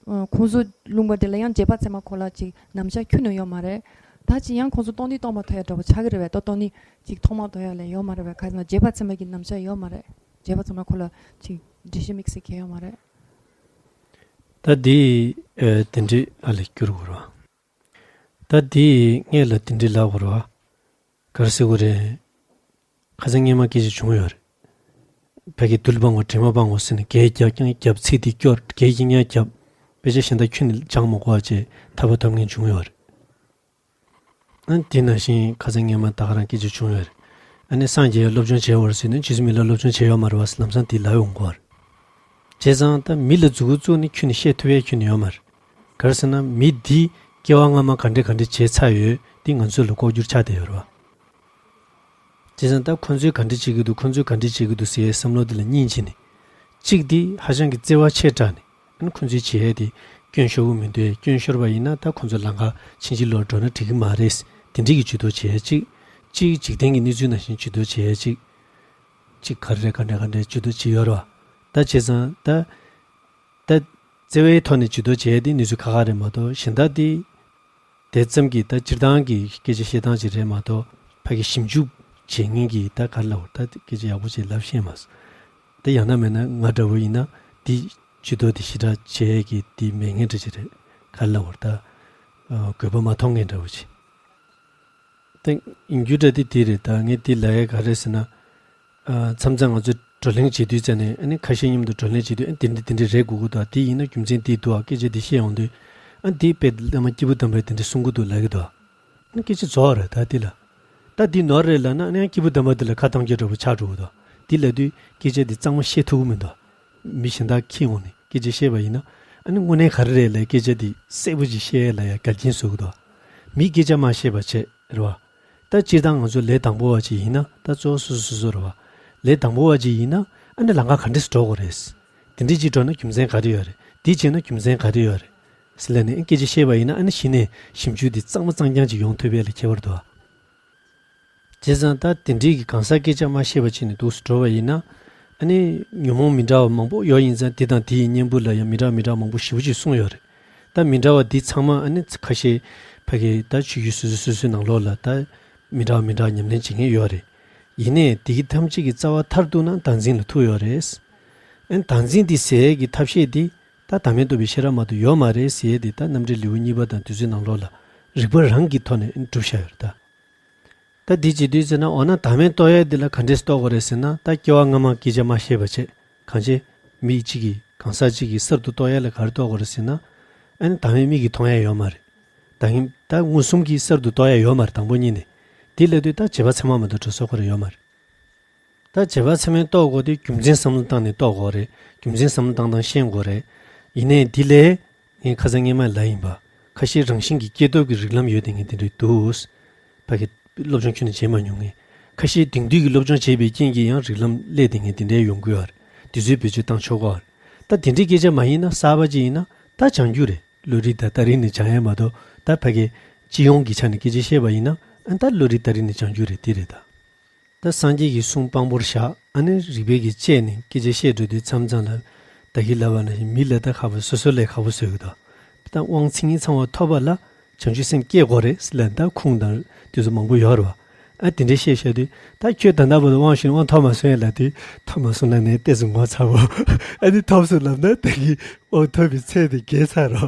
ཁོང་ཚོ་ལུང་པ་དེ་ལ་ཡང་རྗེས་དཔག་ཚད་མ་ཁོ་ལ་ཅིག་རྣམ་གཞག་ཁྱོན་ནས་ཡོད་མ་རེད། ད་ཅིག་ཡང་ཁོང་ཚོ་སྟོང་ཉིད་རྟོགས་མ་ཐུབ་ཡ་འདྲ་བོ་ཆགས་ཀྱི་རེད་པས། ད་སྟོང་ཉིད་ཅིག་མཐོང་མ་ཐུབ་ཡ་ལ་ཡོད་མ་རེད་པས། ག་རེ་ཟེར་ན་རྗེས་དཔག་ཚད་མ་གི་རྣམ་གཞག་ཡོད་མ་རེད། རྗེས་དཔག་ཚད་མ་ཁོ་ལ་ཅིག་འགྲེལ་བཤད་དམིགས་བསལ་གང་ཡང་ཡོད་མ་རེད། ད་འདི་ཨ་དེ་འདྲའི་ཨ་ལ་བསྒྱུར་དགོས་རེད་བ། ད་འདི་སྔས་ལ་དེ་འདྲའི་ལབ་དགོས་རེད་བ། ག་རེ་ཟེར་དགོས་རེད། ཁ་སང་སྔས་མ་སྐད་ཆ་བྱུང་ཡོད་རེད། ཕ་གི་རྡུལ་སྤང་བ་དྲི་མ་སྤང་བ་ཟེར་ནས་གད་རྒྱག་ཀྱང་རྒྱབ་ཚིག་འདི་སྐྱོར་གད་ཀྱིན་ཀྱང་རྒྱབ། དཔེ་ཆ་གཞན་དག་ཁྱོན་ནས་སྦྱང་མ་དགོས་པ་བྱས་ཐར་པ་ཐོབ་མཁན་བྱུང་ཡོད་རེད། ཨ་དེ་ནང་བཞིན་ཁ་སང་སྔས་མ་ད་ག་རང་སྐད་ཆ་བྱུང་ཡོད་རེད། ཨ་ནི་སངས་རྒྱས་སློབ་སྦྱོང་བྱས་པར་ཟེར་ནས་ཇི་སྲིད་མི་ལ་སློབ་སྦྱོང་བྱས་ཡོད་མ་རེད་བ་ཟེར་ལམ་སང་དེ་ལབ་ཡོང་གི་རེད། བྱས་ཙང་ད་མི་ལ་མཛུ་གུ་བཙུགས་ནས་ཁྱོན་ནས་བཤད་ཐུབ་ཡས་ཁྱོན་ནས་ཡོད་མ་རེད། ག་རེ་ཟེར་ན་མི་འདིས་སྐྱེ་བ་སྔ་མ་ག་འདྲ་ག་འདྲ་བྱས་ཚར་ཡོད་འདི་ང་ཚོ་ལ་ལྐོག་གྱུར་ཆགས་བསྡད་ཡོད་རེད་བ། བྱས་ཙང་ད་ཁོ་ཚོས་ག་འདྲ་བྱེད་ཀྱི་འདུག་ཁོ་ཚོས་ག་འདྲ་བྱེད་ཀྱི་འདུག་ཟེར་ཡའི་བསམ་བློ་འདི་ལ་སྙིང་རྗེ་ནས། གཅིག་འདི་ཧ་ཅང་གི་བརྩེ་བ་ཆེ་དྲགས་ནས་ཨ་ནི་ཁོ་ཚོས་བྱེད་ཡས་དེ་སྐྱོན་ཤོར་གི་མི་འདུག་སྐྱོན་ཤོར་བ་ཡིན་ན་ད་ཁོ་ཚོ་ལམ་ཁ་ཕྱིན་ཅི་ལོག་འགྲོ་ན་འགྲིག་གི་མ་རེད། དེ་འདྲ་གི་ཇུས་གཏོགས་བྱེད་ཡས་གཅིག་གཅིག་འཇིག་རྟེན་གྱི་གནས་ཚུལ་ནང་བཞིན་ཇུས་གཏོགས་བྱེད་ཡས་གཅིག་གཅིག་ག་རེ་རེད་ག་འདྲ་ག་འདྲ་ཇུས་གཏོགས་བྱེད་ཡོད་རེད་བ། ད་བྱས་ཙང་ད། ད་བརྩེ་བའི་ཐོག་ནས་ཇུས་གཏོགས་བྱས་ཏེ་གནས་ཚུལ་ཁག་ཁག་རེད་མ་གཏོགས་གཞན་དག་དེ། དེ་ཙམ་གྱིས་ད་སྤྱིར་བཏང་གི་སྐད་ཆ་བཤད་སྟངས་ཅིག་རེད་མ་གཏོགས་ཕ་གི་ཞིབ་འཇུག་བྱེད་མཁན་གྱི་ད་ག་རེ་ལབ་དགོས་ད་སྐད་ཆ་ཡག་པོ་ཅིག་ལབ་ཤེས་མ་སོང་། ད་ཡང་ན་མིན་ན་ང་འདྲ་བོ་ཡིན་ན་འདི་ཇུས་གཏོགས་དེ་ཞེ་དྲག་བྱེད་ཀྱི་འདི་མེད་མཁན་འདྲ་ཅིག་རེད་ག་རེ་ལབ་དགོས་ད། དགོས་པ་མ་མཐོང་མཁན་འདྲ་བོ་ཅིག་ད་ཡིན་རྒྱུ་འདྲ་དེ་དེ་རེད། ད་ངས་དེ་ལབ་ཡ་ག་རེ་ཟེར་ན། མཚམས་མཚམས་ང་ཚོས་བགྲོ་གླེང་བྱེད་དུས་ཙ་ནས་ཨ་ནི་ཁ་ཤས་མཉམ་དུ་བགྲོ་གླེང་བྱེད་དུས་ཨ་དེ་འདྲ་དེ་འདྲ་རེད་དགོས་ཀྱི་འདུག་དེ་ཡིན་ན་རྒྱུ་མཚན་དེ་འདུག་སྐད་ཆ་དེ་བཤད་ཡོང་དུས་ཨ་དེ་དཔེ་བླ་མ་སྐྱེས་བུ་དམ་པས་དེ་འདྲ་གསུང་གི་འདུག་ལབ་ཀྱི་འདུག་ཨ་སྐད་ཆ་རྫོགས་རེད་ད་དེ་ལ། ད་དེ་ནོར་རེད་ལབ་ན་ཨ་ནི་ཡང་སྐྱེས་བུ་དམ་པ་དེ་ལ་ཁ་གཏོང་རྒྱུ་འདྲ་པོ་ཆགས་འགྲོ་གི་འདུག་དེ་ལབ་དུས་སྐད་ཆ་དེ་གཙང་མ་བཤད་ཐུབ་ཀྱི་མི་འདུག་མི་གཞན་དག་ཁྱེར་འོང་ནས་སྐད་ཆ་བཤད་པ་ཡིན་ན། ཨ་ནི་དངོས་གནས་ག་རེ་རེད་ལབ་སྐད་ཆ་འདི་གསལ་པོ་ཅིག་བཤད་ཡས་ལ་ཡང་འགལ་རྐྱེན་བཟོ་གི་འདུག་མིས་སྐད་ཆ་མ་བཤད་པ་བྱས་རེད་བ། ད་སྤྱིར་བཏང་ང་ཚོ་ལས་དང་པོ་བ་ཅིག་ཡིན་ན་ད་གཙོ་བོ་སོ་སོ་སོ་སོ་རེད་བ། ལས་དང་པོ་བ་ཅིག་ཡིན་ན་ཨ་ནི་ལམ་ཁ་ག་འདྲས་སུ་འགྲོ་དགོས་རེད། དེ་འདྲས་ཅིག་འགྲོ་ན་རྒྱུ་མཚན་ག་རེ་ཡོད་རེད། འདི་བྱས་ན་རྒྱུ་མཚན་ག་རེ་ཡོད་རེད། ཟེར་ལབ་ནས་ཨ་སྐད་ཆ་བཤད་པ་ཡིན་ན་ཨ་ནི་གཞི་ནས་ཞིབ་འཇུག་འདི་གཙང་མ་གཙང་རྐྱང་ཅིག་ཡོང་ཐུབ་ཡས་ལ་ཁྱད་པར་འདུག་བ། བྱས་ཙང་ད་དེ་འདྲའི་གི་གང་ཟག་སྐད་ཆ་མ་བཤད་པ་བྱས་ནས་འདུག་སེ་འགྲོ་བ་ཡིན་ན། ཨ་ནི་ཉོན་མོངས་མི་འདྲ་བ་མང་པོ་ཡོད་ཡིན་ཙང་དེ་དང་དེའི་གཉེན་པོ་ལ་ཡང་མི་འདྲ་མི་འདྲ་མང་པོ་ཞེ་པོ་ཅིག་གསུངས་ཡོད་རེད། ད་མི་འདྲ་བ་འདི་ཚང་མ་ཨ་ནི་ཁ་ཤས་ཕ་གི་ད་ཆོས་བརྒྱུད་སོ་སོ་སོ་སོའི་ནང་ལོགས་ལ་ད་མི་འདྲ་བ་མི་འདྲ་བ་ཉམས་ལེན་བྱེད་མཁན་ཡོད་རེད། ཡིན་ནའི་དེ་གི་ཐམས་ཅད་ཀྱི་རྩ་བ་མཐར་གཏུགས་ན་བདག་འཛིན་ལ་ཐུག་ཡོད་རེད། ཨ་ནི་བདག་འཛིན་འདི་ཟེར་ཡས་ཀྱི་ཐབས་ཤེས་འདི་ད་བདག་མེད་རྟོགས་པའི་ཤེས་རབ་མ་གཏོགས་ཡོད་མ་རེད་ཟེར་ཡས་འདི་ད་རྣམ་འགྲེལ་ལེའུ་གཉིས་པ་དང་དེ་ཚོའི་ནང་ལོགས་ལ་རིགས་པ་རང་གི་ཐོག་ནས་ཨ་ནི་སྒྲུབ་བཞག་ཡོད་རེད་ད། ད་འདི་བྱེད་དུས་ཟེར་ན་འོ་ན་བདག་མེད་རྟོགས་ཡས་འདི་ལ་ག་འདྲས་རྟོགས་དགོས་རེད་ཟེར་ན། ད་སྐྱེ་བ་སྔ་མ་སྐད་ཆ་མ་བཤད་པ་བྱས་གང་བྱེད། མི་གཅིག་གིས་གང་ཟག་གཅིག་གིས་གསར་དུ་རྟོགས་ཡས་ལ་ག་རེ་རྟོགས་དགོས་རེད་ཟེར་ན། ཨ་ནི་བདག་མེད་མིག་གིས་མཐོང་ཡས་ཡོད་མ་རེད། ད་ཧིན་ད་མངོན་སུམ་གྱིས་གསར་དུ་རྟོགས་ཡས་ཡོད་མ་རེད་དང་པོ་ཉིད་ནས། འདི་ལབ་དུས་ད་རྗེས་དཔག་ཚད་མ་མ་གཏོགས་འགྲོ་ས་ཁོ་རང་ཡོད་མ་རེད། ད་རྗེས་དཔག་ཚད་མས་རྟོགས་དགོས་དེ་རྒྱུ་མཚན་བསམ་བློ་བཏང་ནས་རྟོགས་དགོས་རེད། རྒྱུ་མཚན་བསམ་བློ་བཏང་སྟངས་ཤེས་དགོས་རེད། ཡིན་ནའི་འདི་ལས། ངས་ཁ་སང་སྔོན་མ་ལབ་ཡིན་པ། ཁ་ཤས་རང་བཞིན་གྱི་སྐྱེས་སྟོབས་ཀྱི་རིགས་ལམ་ཡོད་དེ་ངས་དེ་འདྲའི་འདུག་ཕ་གི་སློབ་སྦྱོང་ཁྱོན་ནས་བྱེད་མ་མྱོང་ངས། ཁ་ཤས་དེང་དུས་ཀྱི་སློབ་སྦྱོང་བྱས་པའི་རྐྱེན་གྱིས་ཡང་རིགས་ལམ་སླེབས་དེ་ངས་དེ་འདྲའི་ཡོང་གི་ཡོད་རེད། དེ་ཚོའི་བེད་སྤྱོད་བཏང་ཆོག་གི་ཡོད་རེད། ད་དེ་འདྲའི་སྐད་ཆ་མ་ཡིན་ན་གསར་པ་ཅིག་ཡིན་ན་ད་སྦྱང་རྒྱུ་རེད། བློ་རིག་དང་རྟགས་རིགས་ནས་སྦྱང་ཡས་མ་གཏོགས་ད་ཕ་གི་སྤྱི་ཡོངས་ཀྱི་ཆ་ནས་སྐད་ཆ་བཤད་པ་ཡིན་ན་ཨ་ད་བློ་རིག་རྟགས་རིགས་ནས་སྦྱང་རྒྱུ་རེད་དེ་རེད་ད། ད་སངས་རྒྱས་ཀྱི་གསུང་དཔང་པོར་བཞག་ཨ་ནི་རིགས་པའི་གི་དཔྱད་ནས་སྐད་ཆ་བཤད་འགྲོ་དུས་མཚམས་མཚམས་ལ་ད་གིན་ལབ་པ་ནང་བཞིན་མི་ལ་ད་ཁག་པོ་སོ་སོ་ལས་ཁག་པོ་བཟོས་གི་འདུག་ད་དབང་མཚན་ཉིད་ཚང་བ་ཐོབ་པ་ལ་བྱང་ཆུབ་སེམས་སྐྱེ་དགོས་རེད་ཟེར་ལབ་ད་ཁུངས་དང་དེ་ཚོ་མང་པོ་ཡོད་རེད་བ། ཨ་དེ་འདྲའི་བཤད་བཤད་དུས་ད་ཁྱོད་ད་ལྟ་བར་དུ་དབང་ཞུས་ནས་དབང་ཐོབ་མ་སོང་ཡ་ལབ་དུས་ཐོབ་མ་སོང་ལབ་ནས་ཏོག་ཙམ་ངོ་ཚ་བོ། ཨ་ནི་ཐོབ་སོང་ལབ་ན་ད་གིན་དབང་ཐོབ་པའི་ཚད་དེ་བརྒལ་ཚར་རོ།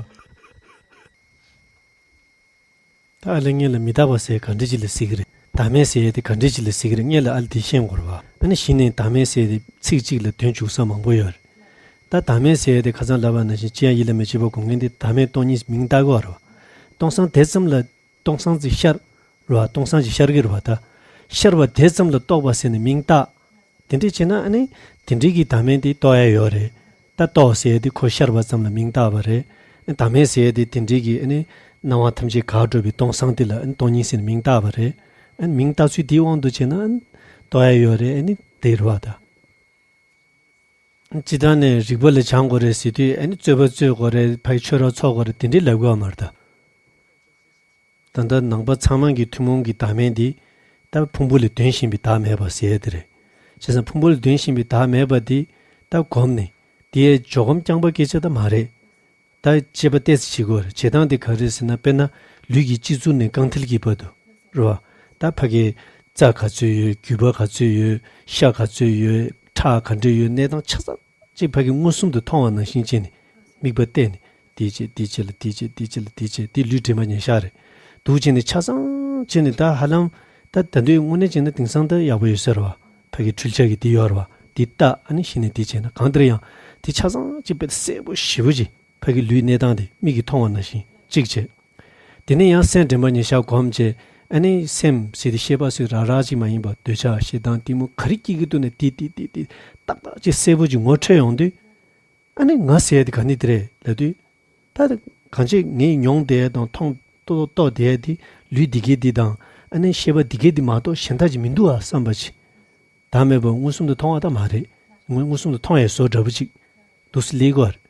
ད་ཨ་ལས་སྔོན་ལ་མི་རྟག་པ་ཟེར་ག་འདྲ་ཅིག་ལ་ཟེར་གི་རེད། བདག་མེད་ཟེར་ཡས་དེ་ག་འདྲ་ཅིག་ལ་ཟེར་གི་རེད། སྔོན་ལ་ཨ་ལས་དེ་ཤེས་དགོས་རེད་བ། ཨ་ནི་གཞི་ནས་བདག་མེད་ཟེར་ཡས་དེ་ཚིག་གཅིག་ལ་དོན་འཇུག་ས་མང་པོ་ཡོད་རེད། ད་བདག་མེད་ཟེར་ཡས་དེ་ཁ་སང་ལབ་པ་ནང་བཞིན་ཅི་ཡང་ཡིད་ལ་མི་བྱེད་པར་སྒོམ་མཁན་དེ་བདག་མེད་སྟོང་ཉིད་མིང་བཏགས་དགོས་རེད་བ། སྟོང་སང་དེ་ཙམ་ལ་སྟོང་སང་ཅིག་ཤར་རེད་བ། སྟོང་སང་ཅིག་ཤར་གི་རེད་བ། ད་ཤར་བ་དེ་ཙམ་ལ་རྟོགས་པ་ཟེར་ནས་མིང་བཏགས། དེ་འདྲས་བྱས་ན་ཨ་ནི་དེ་འདྲས་ཀྱི་བདག་མེད་དེ་རྟོགས་ཡ་ཡོད་རེད། ད་རྟོགས་ཟེར་ཡ་དེ་ཁོ་ཤར་བ་ཙམ་ལ་མིང་བཏགས་པ་རེད། བདག་མེད་ཟེར་ཡ་དེ་དེ་འདྲས་ཀྱི་ཨ་ནི་སྣང་བ་ཐམས་ཅད་འགག་འགྲོ་བའི་སྟོང་སང་དེ་ལ་ཨ་ནི་སྟོང་ཉིད་ཟེར་ནས་མིང་བཏགས་པ་རེད། ཨ་ནི་མིང་བཏགས་ཚུལ་དེའི་དབང་དུ་བྱས་ན་ཨ་ནི་རྟོགས་ཡ་ཡོད་རེད། ཨ་ནི་དེ་རེད་བ་ད། སྤྱིར་བཏང་ནས་རིག་པ་ལ་སྦྱང་དགོས་རེད་ཟེར་དུས་ཨ་ནི་རྩོད་པ་རྩོད་དགོས་རེད། ཕ་གི་ཆོས་ར་འཚོགས་དགོས་རེད། དེ་འདྲས་ལབ་དགོས་བ་མ་རེད་ད། ད་ལྟ་ནང་པ་ཚང་མ་གི་ཐུན་མོང་གི་བདག་མེད་འདི་ད་ཕུང་པོ་ལས་དོན་གཞན་པའི་བདག་མེད་པ་ཟེར་ཡ་དེ་རེད། བྱས་ཙང་ཕུང་པོ་ལས་དོན་གཞན་པའི་བདག་མེད་པ་འདི་ད་སྒོམ་ནས་དེའི་འཇོག་སྒོམ་རྐྱང་པ་སྐད་ཆ་ད་མ་རེད། ད་དཔྱད་པ་ཏོག་ཙམ་བྱེད་དགོས་རེད། བྱེད་སྟངས་དེ་ག་རེ་རེད་ཟེར་ན། དཔེར་ན་ལུས་ཀྱི་སྤྱི་གཙུག་ནས་རྐང་མཐིལ་གྱི་བར་དུ་རེད་བ། ད་ཕ་གི་རྩ་ག་ཚོད་ཡོད། རྒྱུས་པ་ག་ཚོད་ཡོད། ཤ་ག་ཚོད་ཡོད། ཁྲག་ག་འདྲ་ཡོད། གནས་སྟངས་ཆ་ཚང་ཅིག་ཕ་གི་མངོན་སུམ་དུ་མཐོང་བ་ནང་བཞིན་བྱས་ནས་མིག་དཔེ་བལྟས་ནས་དེ་བྱས་དེ་བྱས་ལ་དེ་བྱས་དེ་བྱས་ལ་དེ་བྱས་དེ་ལུས་དྲན་པ་ཉེར་བཞག་རེད། འདུག་བྱས་ནས་ཆ་ཚང་བྱས་ནས་ད་ཧ་ལམ་ད་ད་དུང་དངོས་གནས་བྱས་ན་དེང་སང་ད་ཡག་པོ་ཡོད་ས་རེད་བ། ཕ་གི་འཕྲུལ་ཆས་ཀྱི་དེ་ཡོད་རེད་བ། དེ་ལྟ་ཨ་ནི་གཞི་ནས་དེ་བྱས་ན་གང་ལྟར་ཡང་དེ་ཆ་ཚང་ཅིག་དཔེ་གསལ་པོ་ཞེ་པོ་ཅིག་ཕ་གི་ལུས་གནས་སྟངས་དེ་མིག་གིས་མཐོང་བ་ནང་བཞིན་གཅིག་བྱས། དེ་ནས་ཡང་སེམས་དྲན་པ་ཉེར་བཞག་སྒོམ་བྱས། ཨ་ནི་སེམས་ཟེར་དེ་ཤེས་པ་སོགས་རང་རང་ཅིག་མ་ཡིན་པ་འདོད་ཆགས་ཞེ་སྡང་གཏི་མུག་ག་རེ་སྐྱེ་གི་འདུག་ན་དེ་དེ་དེ་དེ་ཏག་ཏག་ཅིག་གསལ་པོ་ཅིག་ངོ་འཕྲོད་ཡོང་དུས། ཨ་ནི་ང་ཟེར་ཡ་དེ་ག་ནི་དེ་རེད་ལབ་དུས། ད་གང་ཅི་ངས་མྱོང་བསྡད་ཡ་དང་མཐོང་རྟོགས་རྟོགས་བསྡད་ཡ་དེ་ལུས་འདི་གའི་འདི་དང་ཨ་ནི་ཤེས་པ་འདི་གའི་འདི་མ་གཏོགས་གཞན་དག་ཅིག་མི་འདུག་ཨ་བསམ་པ་ཅིག་བདག་མེད་པ་མངོན་སུམ་དུ་མཐོང་བ་ད་མ་རེད། མངོན་མངོན་སུམ་དུ་མཐོང་ཡས་བཟོ་འདྲ་པོ་ཅིག་འདུག་སེ་སླེབས་ཀྱི་ཡོད་རེད།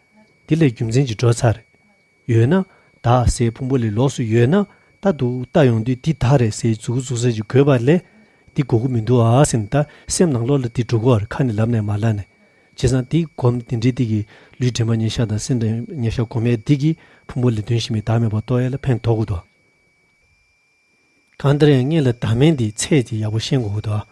འདི་ལ་རྒྱུ་མཚན་ཅིག་འགྲོ་ཚར་རེད། ཡོད་ན། བདག་ཟེར་ཕུང་པོ་ལས་ལོགས་སུ་ཡོད་ན། ད་འདུག་ལྟ་ཡོང་དུས་འདི་བདག་རེད་ཟེར་མཛུབ་གུ་འཛུགས་ས་ཅིག་དགོས་པ་ལས། འདི་དགོས་ཀྱི་མི་འདུག་ཨ་ཟེར་ནས་ད་སེམས་ནང་ལོགས་ལ་འདི་འགྲོ་གི་ཡོད་རེད། ཁ་ནས་ལབ་ནས་མ་ལབ་ནས། བྱས་ཙང་འདི་སྒོམ་འདི་འདྲའི་འདི་གིས་ལུས་དྲན་པ་ཉེར་བཞག་དང་སེམས་དྲན་ཉེར་བཞག་སྒོམ་ཡས་འདི་གིས་ཕུང་པོ་ལས་དོན་གཞན་པའི་བདག་མེད་པ་རྟོགས་ཡས་ལ་ཕན་ཐོགས་ཀྱི་འདུག་གང་ལྟར་ཡང་སྔོན་ལ་བདག་མེད་འདིའི་ཚད་ཅིག་ཡག་པོ་ཤེས་དགོས་ཀྱི་འདུག་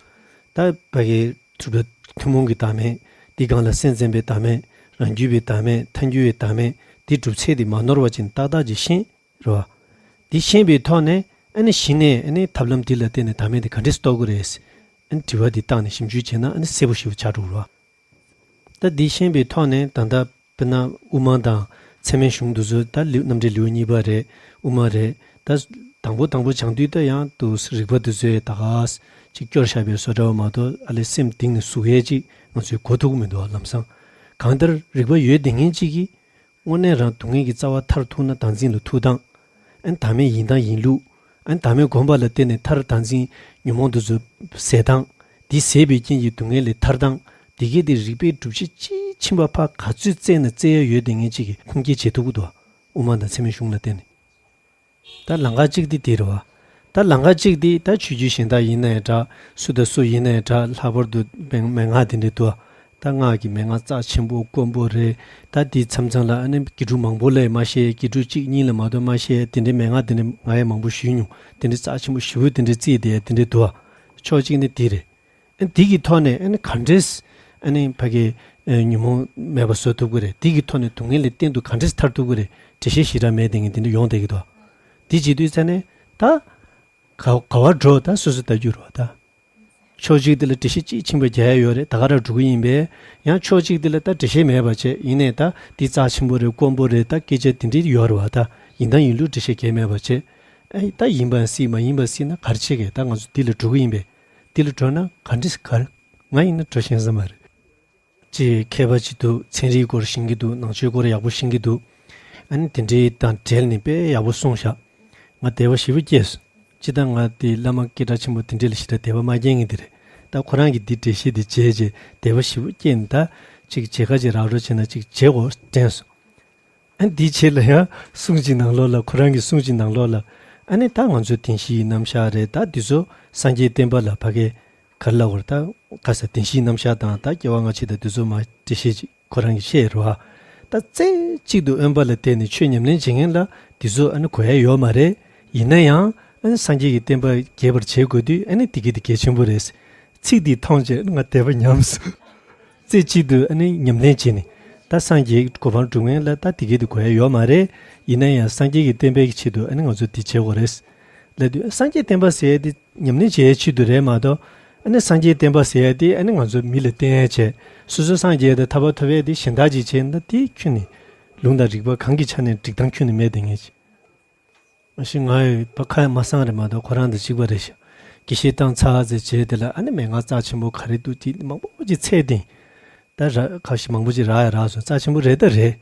ད་ཕ་གི་ཐུབ་པ་ཐུན་མོང་གི་བདག་མེད། འདི་སྒང་ལ་སེམས་ཙམ་པའི་བདག་མེད། རང་རྒྱུད་པའི་བདག་མེད། ཐལ་འགྱུར་བའི་བདག་མེད། འདི་སྒྲུབ་ཚད་འདི་མ་ནོར་བ་ཅིག་ཏག་ཏག་ཅིག་ཤེས་རེད་བ། འདི་ཤེས་པའི་ཐོག་ནས་ཨ་ནི་གཞི་ནས་ཨ་ནི་ཐབས་ལམ་འདི་ལ་བརྟེན་ནས་བདག་མེད་འདི་ག་འདྲས་སེ་རྟོགས་དགོས་རེད། ཨ་ནི་དྲི་བ་འདི་བཏང་ནས་ཞིབ་འཇུག་བྱས་ན་ཨ་ནི་གསལ་པོ་ཞིག་ཆགས་འགྲོ་གི་རེད་བ། ད་འདི་ཤེས་པའི་ཐོག་ནས་ད་ལྟ་དཔེར་ན་དབུ་མ་དང་ཚད་མའི་གཞུང་འདི་ཚོ་ད་ལེའུ་རྣམ་འགྲེལ་ལེའུ་གཉིས་པ་རེད། དབུ་མ་རེད། ད་དང་པོ་དང་པོ་སྦྱང་དུས་ད་ཡང་དུ་རིགས་པ་འདི་ཚོའི་ད་ག་ཅིག་སྐྱོར་བཞག་པའི་བཟོ་འདྲ་བ་མ་གཏོགས་ཨ་ལས་སེམས་གཏིང་ནས་ཟུག་ཡས་ཅིག་ང་ཚོས་གོ་ཐུབ་ཀྱི་མི་འདུག་ལམ་སང་། གང་ལྟར་རིགས་པ་ཡོད་བསྡད་མཁན་ཅིག་གིས་ དངོས་གནས་རང་སྡུག་བསྔལ་གྱི་རྩ་བ་མཐར་ཐུག་ན་བདག་འཛིན་ལ་ཐུག་སྟངས། ཨ་ནི་བདག་མེད་ཡིན་སྟངས་ཡིན་ལུགས། ཨ་ནི་བདག་མེད་སྒོམ་པ་ལ་བརྟེན་ནས་མཐར་བདག་འཛིན་ཉོན་མོངས་དེ་ཚོ་ཟད་སྟངས། འདི་ཟད་པའི་རྐྱེན་གྱིས་སྡུག་བསྔལ་ལས་ཐར་སྟངས། འདི་གའི་དེ་རིགས་པའི་སྒྲུབ་བྱེད་དཔྱིས་ཕྱིན་པ་ཕར་ག་ཚོད་བཙལ་ན་བཙལ་ཡ་ཡོད་དེ་ངེས་ཅིག་གིས་ཁུངས་སྐྱེལ་བྱེད་ཐུབ་ཀྱི་འདུག་དབུ་མ་དང་ཚད་མའི་གཞུང་ལ་བརྟེན་ནས། ད་ལམ་ཁ་གཅིག་དེ་དེ་རེད་བ། ད་ལམ་ཁ་གཅིག་དེ་ད་ཆོས་བརྒྱུད་གཞན་དག་ཡིན་ན་ཡང་འདྲ། སུ་དང་སུ་ཡིན་ན་ཡང་འདྲ། ལྷག་པར་དུ་མན་མན་ངག་དེ་འདྲ་འདུག་ད་སྔགས་ཀྱི་མན་ངག་རྩ་ཆེན་པོ་དཀོན་པོ་རེད། ད་དེའི་མཚམས་མཚམས་ལ་ཨ་ནི་དགེ་ཕྲུག་མང་པོ་ལ་ཡང་མ་བཤད། དགེ་ཕྲུག་གཅིག་གཉིས་ལ་མ་གཏོགས་མ་བཤད། དེ་འདྲའི་མན་ངག་དེ་འདྲ་ང་ཡང་མང་པོ་ཞུས་མྱོང་། དེ་འདྲའི་རྩ་ཆེན་པོ་ཞེ་པོ་དེ་འདྲ་བརྩིས་དེ་དེ་འདྲ་འདུག་བ། ཕྱོགས་གཅིག་ནས་དེ་རེད། ཨ་འདི་གི་ཐོག་ནས་ཨ་ནི་ག་འདྲས་ཨ་ནི་ཕ་གི་ཨ་ཉོན་མོངས་མེད་པ་བཟོ་ཐུབ་ཀྱི་རེད། འདི་གི་ཐོག་ནས་སྡུག་བསྔལ་ལས་གཏན་དུ་ག་འདྲས་ཐར་ཐུབ་ཀྱི་རེད། འགྲེལ་བཤད་ཞེ་དྲག་མེད་དེ་ངས་དེ་འདྲ་ཡོང་བསྡད་ཀྱི་འདུག་འདི་བྱེད་དུས་ཙ་ནས་ད་ག་ག་བར་འགྲོ། ད་སོ་སོ་ལྟ་རྒྱུ་རེད་བ། ད་ཕྱོགས་གཅིག་དེ་ལ་འགྲེལ་བཤད་དཔྱིས་ཕྱིན་པ་རྒྱག་ཡ་ཡོད་རེད། ད་ག་རང་འགྲོ་གི་ཡིན་པས། ཡང་ཕྱོགས་གཅིག་དེ་ལ་ད་འགྲེལ་བཤད་མེད་པ་བྱས། ཡིན་ནའི་ད་འདི་རྩ་ཆེན་པོ་རེད། དཀོན་པོ་རེད། ད་སྐད་ཆ་དེ་འདྲའི་ཡོད་རེད་བ། ད་ཡིན་དང་ཡིན་ལུགས་འགྲེལ་བཤད་གང་ཡང་མེད་པ་བྱས། ཨ་ད་ཡིན་པ་སྲིད་མ་ཡིན་པ་སྲིད་ན་ག་རེ་བྱེད་ཀྱི། ད་ང་ཚོ་འདི་ལ་འགྲོ་གི་ཡིན་པས། འདི་ལ་འགྲོ་ན་ག་འདྲ་ག་རེ། ང་ཡིན་ན་འགྲོ་ཤེས་ས་མ་རེད། ཅེས་མཁས་པ་ཅིག་འདུག་ཚན་རིག་སྐོར་ཤེས་ཀྱི་འདུག་ནང་ཆོས་སྐོར་ཡག་པོ་ཤེས་ཀྱི་འདུག་ཨ་ནི་དེ་འདྲའི་དང་འབྲེལ་ནས་དཔེ་ཡག་པོ་གསུངས་ཤག་ང་དད་པ་ཞེ་པོ་སྐྱེས་སོང་། སྤྱིར་བཏང་ང་དེ་བླ་མ་སྐད་གྲགས་ཆེན་པོ་དེ་འདྲ་ལ་ཞེ་དྲག་དད་པ་མ་སྐྱེ་མཁན་དེ་རེད། ད་ཁོ་རང་གིས་འདི་འགྲེལ་བཤད་དེ་བྱས་རྗེས་དད་པ་ཞེ་པོ་སྐྱེས་ནས། ད་ཅིག་བྱེད་ཁ་ཅིག་རག་རོགས་བྱས་ན་ཅིག་བྱེད་དགོས་དྲན་སོང་། ཨ་འདིའི་ཆེད་ལ་ཡང་གསུང་གཅིག་ནང་ལོགས་ལ། ཁོ་རང་གི་གསུང་གཅིག་ནང་ལོགས་ལ། ཨ་ནི་ད་ང་ཚོ་བདེན་བཞིའི་རྣམ་གཞག་རེད། ད་འདི་ཚོ་སངས་རྒྱས་བསྟན་པ་ལ་ཕ་གི་ག་རེ་ལབ་དགོས་རེད། ད་ག་ས་བདེན་བཞིའི་རྣམ་གཞག་དང་ད་སྐྱེ་བ་སྔ་ཕྱི་དང་འདི་ཚོ་མར་འགྲེལ་བཤད་ཅིག་ཁོ་རང་གིས་བཤད་རེད་བ། ད་རྩེ་གཅིག་ཏུ་དབེན་པ་ལ་བསྡད་ནས་ཆོས་ཉམས་ལེན་བྱེད་མཁན་ལ་འདི་ཚོ་ཨ་ནི་གོ་ཡ་ཡོད་མ་རེད། ཡིན་ན་ཡང་ཨ་ནི་སངས་རྒྱས་ཀྱི་བསྟན་པ་རྒྱས་པར་བྱེད་དགོས་དུས་ཨ་ནི་དེ་གི་དེ་གལ་ཆེན་པོ་རེད། ཚིག་འདི་མཐོང་རྗེས་ང་དད་པ་ཉམས་སོང་། རྩེ་གཅིག་ཏུ་ཨ་ནི་ཉམས་ལེན་བྱས་ནས། ད་སངས་རྒྱས་གོ་འཕང་སྒྲུབ་མཁན་ལ་ད་དེ་གའི་དེ་གོ་ཡ་ཡོད་མ་རེད། ཡིན་ན་ཡང་སངས་རྒྱས་ཀྱི་བསྟན་པའི་ཆེད་དུ་ཨ་ནི་ང་ཚོ་འདི་བྱེད་དགོས་རེད་ལབ་དུས། སངས་རྒྱས་བསྟན་པ་ཟེར་ཡ་དེ་ཉམས་ལེན་བྱེད་ཡའི་ཆེད་དུ་རེད་མ་གཏོགས། ཨ་ནི་སངས་རྒྱས་བསྟན་པ་ཟེར་ཡ་དེ་ཨ་ནི་ང་ཚོ་མི་ལ་བསྟན་ཡ་བྱས། སོ་སོ་སངས་རྒྱས་དང་ཐར་པ་ཐོབ་ཡ་དེ་གཞན་དག་ཅིག་བྱས་ན་དེ་ཁྱོན་ནས་ལུང་དང་རིགས་པ་གང་གི་ཆ་ནས་འགྲིག་སྟངས་ཁྱོན་ནས་མེད་དེ་ངེས། མ་གཞི་ང་ཡི་བ་ཁ་མ་སངས་རེད་མ་གཏོགས་ཁོ་རང་དང་གཅིག་པ་རེད་ཤག་དགེ་བཤེས་བཏང་ཚར་ཟེར་བྱས་དེ་ལ་ཨ་ནི་མན་ངག་རྩ་ཆེན་པོ་ག་རེ་འདུག་དེ་མང་པོ་ཅིག་འཚོལ་ཏེ། ད་ར་ཁ་ཤས་མང་པོ་ཅིག་རག་ཡ་རག་སོང་། རྩ་ཆེན་པོ་རེད་ད་རེད།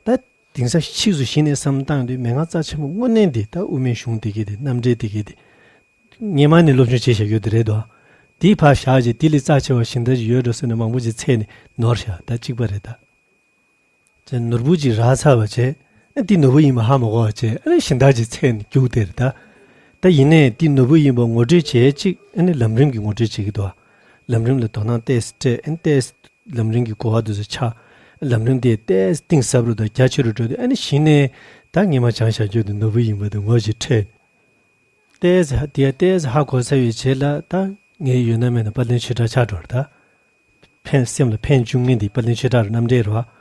ད་དེང་སང་ཕྱིས་སུ་གཞི་ནས་བསམ་བཏང་དུས་མན་ངག་རྩ་ཆེན་པོ་དངོས་གནས་འདི་ད་དབུ་མའི་གཞུང་དེ་གི་དེ་རྣམ་འགྲེལ་དེ་གི་དེ། སྔོན་མ་ནས་སློབ་སྦྱོང་བྱས་བཞག་རྒྱུ་དེ་རེད་དོ། དེ་ཕར་བཞག་རྗེས་དེ་ལས་རྩ་ཆེ་བ་གཞན་དག་ཅིག་ཡོད་འགྲོ་ཟེར་ནས་མང་པོ་ཅིག་འཚོལ་ནས་ནོར་ཤག་ད་གཅིག་པ་རེད་ད། ཅེས་ནོར་བུ་ཅིག་རག་ཚར་བ་བྱས། ཨ་འདི་ནོར་བུ་ཡིན་པ་ཧ་མ་གོ་བ་བྱས། ཨ་ནི་གཞན་དག་ཅིག་འཚོལ་ནས་རྒྱུགས་དེ་རེད་ད། ད་ཡིན་ནའི་འདི་ནོར་བུ་ཡིན་པ་ངོ་སྤྲོད་བྱས་གཅིག་ཨ་ནི་ལམ་རིམ་གྱི་ངོ་སྤྲོད་བྱེད་ཀྱི་འདུག་ལམ་རིམ་ལ་དོ་སྣང་ཏོག་ཙམ་སྤྲད། ཨ་ནི་ཏོག་ཙམ་ལམ་རིམ་གྱི་གོ་བ་དེ་ཚོ་ཆགས། ལམ་རིམ་དེ་ཏོག་ཙམ་གཏིང་ཟབ་རུ་དང་རྒྱ་ཆེ་རུ་འགྲོ་དུས། ཨ་ནི་གཞི་ནས་ད་སྔོན་མ་སྦྱངས་བཞག་རྒྱུ་དེ་ནོར་བུ་ཡིན་པ་དེ་ངོ་ཅིག་འཕྲོད། ཏོག་ཙམ་ཧ་དེ་ཡ་ཏོག་ཙམ་ཧ་གོ་ཚར་བའི་རྗེས་ལ་ད་ངའི་ཡོད་ན་མེད་ན་དཔལ་ལྡན་ཆོས་གྲགས་ཆགས་འགྲོ་རེད་ད། ཕན་སེམས་ལ་ཕན་བྱུང་མཁན་དེ་དཔལ་ལྡན་ཆོས་གྲགས་རྣམ་འགྲེལ་རེད་བ།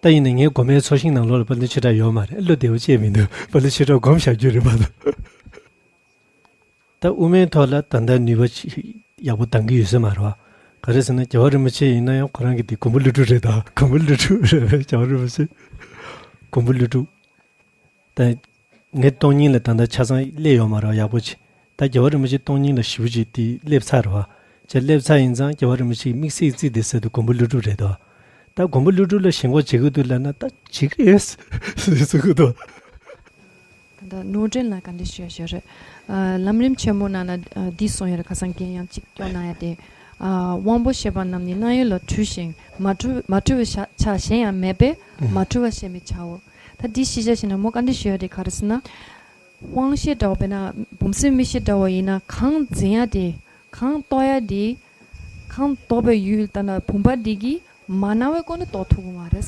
ད་ཡིན་ན་ངའི་སྒོམ་པའི་ཚོགས་ཞིང་ནང་ལོགས་ལ་དཔལ་ལྡན་ཆོས་གྲགས་ཡོད་མ་རེད། བློ་བདེ་བོ་བྱས་མི་འདུག་དཔལ་ལྡན་ཆོས་གྲགས་སྒོམ་བཞག་རྒྱུ་རེད་མ་གཏོགས། ད་དབུ་མའི་ཐོག་ལ་ད་ལྟ་ནུས་པ་ཅིག་ཡག་པོ་ལྡང་གི་ཡོད་ས་མ་རེད་བ། ག་རེ་ཟེར་ན་རྒྱལ་བ་རིན་པོ་ཆེ་ཡིན་ན་ཡང་ཁོ་རང་གི་དེ་མགོན་པོ་ཀླུ་སྒྲུབ་རེད་ད། མགོན་པོ་ཀླུ་སྒྲུབ་རེད་པས། རྒྱལ་བ་རིན་པོ་ཆེ་མགོན་པོ་ཀླུ་སྒྲུབ། ད་ངས་སྟོང་ཉིད་ལ་ད་ལྟ་ཆ་ཚང་སླེབས་ཡོད་མ་རེད་བ། ཡག་པོ་བྱས། ད་རྒྱལ་བ་རིན་པོ་ཆེ་སྟོང་ཉིད་ལ་ཞེ་པོ་ཅིག་དེ་སླེབས་ཚར་རེད་བ། ཅེས་སླེབས་ཚར་ཡིན་ཙང་རྒྱལ་བ་རིན་པོ་ཆེའི་དམིགས་བསལ་རྩིས་དེ་ཟེར་དུས་མགོན་པོ་ཀླུ་སྒྲུབ་རེད་དོ། ད་མགོན་པོ་ཀླུ་སྒྲུབ་ལ་ཞེན་ཁོག་བྱེད་ཀྱི་འདུག་ལབ་ན་ད་བྱེད་ཀྱི་རེད་ཟེར་གྱི་འདུག་ད་ལྟ་ནོར་འགྲན་ལ་བཀའ་འདྲི་ཞུ་ཡ་ཞུ་རེད། ཨ་ལམ་རིམ་ཆེན་མོ་ནང་ན་ཨ་འདི་གསུངས་ཡོད་རེད། ཁ་སང་རྒན་ཡང་གཅིག་སྐྱོར་གནང་ཡ་དེ། ཨ་དབང་པོ་ཤེས་པ་རྣམས་ནི་རྣམ་གཡེང་ལ་འཁྲུལ་ཞིང་མ་འཁྲུལ་མ་འཁྲུལ་བའི་ཤ་ཆ་གཞན་ཡང་མེད་པས་མ་འཁྲུལ་བ་ཞེས་མི་བྱའོ། ད་འདི་ཤེས་བྱ་ཞིག་ན་མོ་བཀའ་འདྲི་ཞུ་ཡ་དེ་ག་རེ་ཟེར་ན། དབང་ཤེས་འདྲ་བོ་དཔེར་ན་བུམ་སེམས་མིག་ཤེས་འདྲ་བོ་ཡིན་ན་གང་འཛིན་ཡ་དེ་གང་རྟོགས་ཡ་དེ་གང་རྟོགས་པའི་ཡུལ་ལྟ་ན་བུམ་པ་འདི་གིས་མ་སྣང་བའི་སྒོ་ནས་རྟོགས་ཐུབ་ཀྱི་མ་རེད།